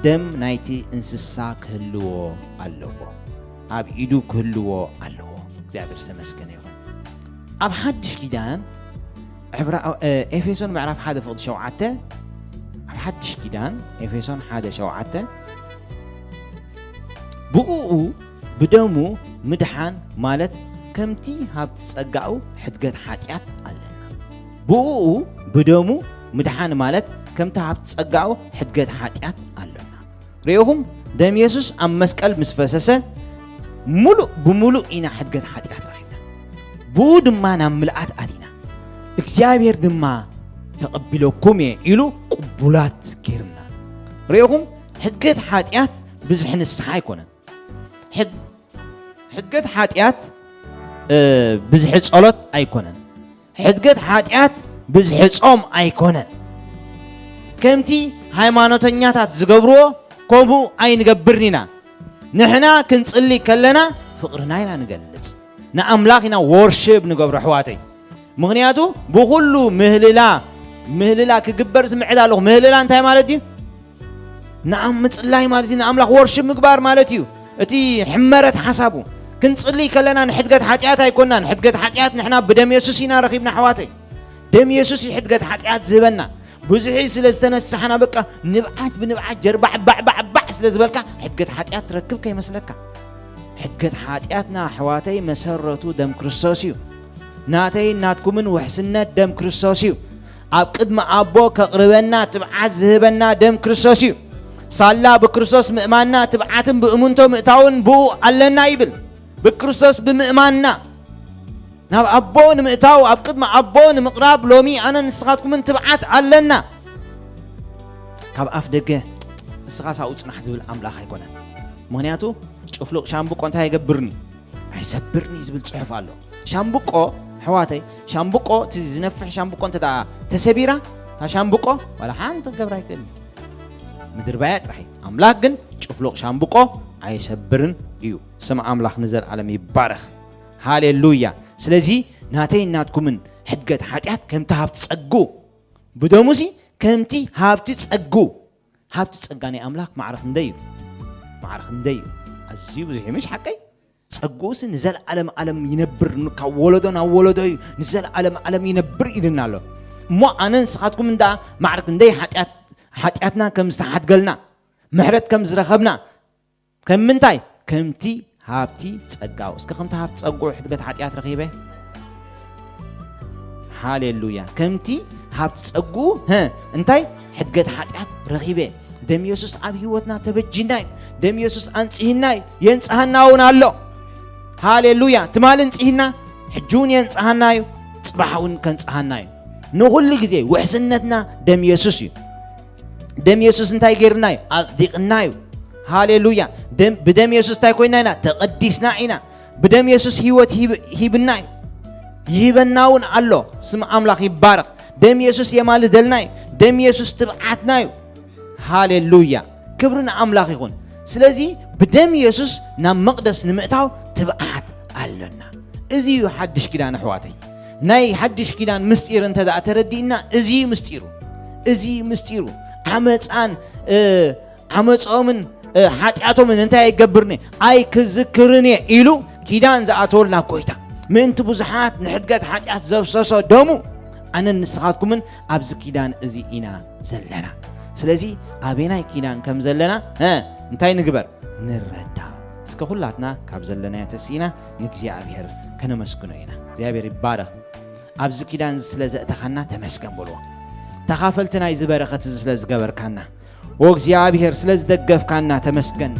ደም ናይቲ እንስሳ ክህልዎ ኣለዎ። ኣብ ኢዱ ክህልዎ ኣለዎ። እግዚኣብሔር ዝተመስገነ ይኹን። ኣብ ሓድሽ ኪዳን፣ ዕብራ-፣ እ፣ ኤፌሶን ምዕራፍ ሓደ ፍቕዲ ሸውዓተ፣ ኣብ ሓድሽ ኪዳን፣ ኤፌሶን ሓደ ሸውዓተ፣ ብእኡ ብደሙ ምድሓን ማለት ከምቲ ሃብቲ ጸጋኡ ሕድገት ሓጢኣት ኣለና። ብእኡ ብደሙ ምድሓን ማለት ከምቲ ሃብቲ ጸጋኡ ሕድገት ሓጢኣት ኣለና። ርኢኹም፣ ደም የሱስ ኣብ መስቀል ምስ ፈሰሰ፣ ምሉእ ብምሉእ ኢና ሕድገት ሓጢኣት ረኺብና። ብኡ ድማ ናብ ምልኣት ኣቲና። እግዚኣብሔር ድማ፣ "ተቐቢለኩም እየ" ኢሉ ቅቡላት ጌርና። ርኢኹም፣ ሕድገት ሓጢኣት ብዝሒ ንስሓ ኣይኮነን። ሕድ-፣ ሕድገት ሓጢኣት ብዝሒ ጸሎት ኣይኮነን። ሕድገት ሓጢኣት ብዝሒ ጾም ኣይኮነን። ከምቲ ሃይማኖተኛታት ዝገብርዎ ከምኡ ኣይንገብርን ኢና። ንሕና ክንጽሊ ከለና ፍቕርና ኢና ንገልጽ፣ ንኣምላኽ ኢና ወርሽብ ንገብሮ ኣሕዋተይ። ምኽንያቱ ብኹሉ ምህልላ ምህልላ ክግበር ዝምዕድ ኣለኹ። ምህልላ እንታይ ማለት እዩ? ንኣም ምጽላይ ማለት እዩ፣ ንኣምላኽ ወርሽብ ምግባር ማለት እዩ። እቲ ሕመረት ሓሳቡ ክንጽልይ ከለና ንሕድገት ሓጢኣት ኣይኮናን። ሕድገት ሓጢኣት ንሕና ብደም የሱስ ኢና ረኺብና ኣሕዋተይ። ደም የሱስ እዩ ሕድገት ሓጢኣት ዝህበና። ብዙሒ ስለ ዝተነሳሕና በቃ ንብዓት ብንብዓት ጀርባዕ ባዕባዕባዕ ስለ ዝበልካ ሕድገት ሓጢኣት ትረክብ ከይመስለካ። ሕድገት ሓጢኣትና ኣሕዋተይ መሰረቱ ደም ክርስቶስ እዩ። ናተይ ናትኩምን ውሕስነት ደም ክርስቶስ እዩ። ኣብ ቅድሚ ኣቦ ከቕርበና ትብዓት ዝህበና ደም ክርስቶስ እዩ። ሳላ ብክርስቶስ ምእማንና ትብዓትን ብእምንቶ ምእታውን ብኡ ኣለና ይብል። ብክርስቶስ ብምእማንና ናብ ኣቦ ንምእታው ኣብ ቅድሚ ኣቦ ንምቕራብ ሎሚ ኣነ ንስኻትኩምን ትብዓት ኣለና። ካብ ኣፍ ደገ እስኻ ሳኡ ጽናሕ ዝብል ኣምላኽ ኣይኮነን። ምኽንያቱ ጭፍሉቕ ሻምብቆ እንታይ ኣይገብርኒ ኣይሰብርኒ ዝብል ጽሑፍ ኣሎ። ሻምብቆ ኣሕዋተይ፣ ሻምብቆ እቲ ዝነፍሕ ሻምብቆ እንተ ደኣ ተሰቢራ እታ ሻምብቆ ዋላ ሓንቲ ክገብራ ኣይክእልን። ምድርባያ ጥራሕ እዩ። ኣምላኽ ግን ጭፍሉቕ ሻምብቆ ኣይሰብርን እዩ። ስም ኣምላኽ ንዘለኣለም ይባረኽ። ሃሌሉያ። ስለዚ ናተይ ናትኩምን ሕድገት ሓጢኣት ከምቲ ሃብቲ ጸጉ ብደሙሲ ከምቲ ሃብቲ ጸጉ ሃብቲ ጸጋ ናይ ኣምላኽ ማዕረ ክንደይ እዩ? ማዕረ ክንደይ እዩ? ኣዝዩ ብዙሕ እዩ፣ ምሽ ሓቀይ? ጸግኡሲ ንዘለኣለም ኣለም ይነብር፣ ን-፣ ካብ ወለዶ ናብ ወለዶ እዩ፣ ንዘለኣለም ኣለም ይነብር ኢልና ኣሎ። እሞ ኣነ ንስኻትኩም እንዳ ማዕረ ክንደይ ሓጢኣት-፣ ሓጢኣትና ከም ዝተሓድገልና፣ ምሕረት ከም ዝረኸብና፣ ከም ምንታይ? ከምቲ ሃብቲ ጸጋኡ። እስከ ከምቲ ሃብቲ ጸግኡ ሕድገት ሓጢኣት ረኺበ። ሃሌሉያ። ከምቲ ሃብቲ ጸግኡ፣ ሀ፣ እንታይ? ሕድገት ሓጢኣት ረኺበ። ደም የሱስ ኣብ ህይወትና ተበጂና እዩ። ደም የሱስ ኣንጽሂና እዩ። የንጽሃና እውን ኣሎ። ሃሌሉያ። ትማሊ እንጽሂና፣ ሕጂ እውን የንጽሃና እዩ። ጽባሕ እውን ከንጽሃና እዩ። ንኹሉ ግዜ ውሕስነትና ደም የሱስ እዩ። ደም የሱስ እንታይ ገይርና እዩ? ኣጽዲቕና እዩ። ሃሌሉያ። ደም-፣ ብደም የሱስ እንታይ ኮይና ኢና? ተቐዲስና ኢና። ብደም የሱስ ህይወት ሂብ-፣ ሂብና እዩ። ይህበና እውን ኣሎ። ስም ኣምላኽ ይባረኽ። ደም የሱስ የማልደልና እዩ። ደም የሱስ ትብዓትና እዩ። ሃሌሉያ። ክብሪ ንኣምላኽ ይኹን። ስለዚ ብደም የሱስ ናብ መቕደስ ንምእታው ትብዓት ኣሎና። እዚ እዩ ሓድሽ ኪዳን ኣሕዋተይ። ናይ ሓድሽ ኪዳን ምስጢር እንተ ደኣ ተረዲእና፣ እዚ እዩ ምስጢሩ። እዚ እዩ ምስጢሩ። ዓመፃን፣ እ፣ ዓመፅኦምን፣ እ፣ ሓጢኣቶምን እንታይ ኣይገብርን እየ? ኣይክዝክርን እየ ኢሉ ኪዳን ዝኣተወልና ጎይታ። ምእንቲ ብዙሓት ንሕድገት ሓጢኣት ዘፍሰሶ ደሙ ኣነን ንስኻትኩምን ኣብዚ ኪዳን እዚ ኢና ዘለና። ስለዚ ኣበናይ ኪዳን ከም ዘለና፣ እ፣ እንታይ ንግበር? ንረዳ። እስከ ኩላትና ካብ ዘለናዮ ተሲእና ንእግዚኣብሔር ከነመስግኖ ኢና። እግዚኣብሔር ይባረኽ። ኣብዚ ኪዳን እዚ ስለ ዘእተኻና ተመስገን በልዎ። ተኻፈልቲ ናይዚ በረኸት እዚ ስለ ዝገበርካና፣ ኦ እግዚኣብሔር ስለ ዝደገፍካና ተመስገን።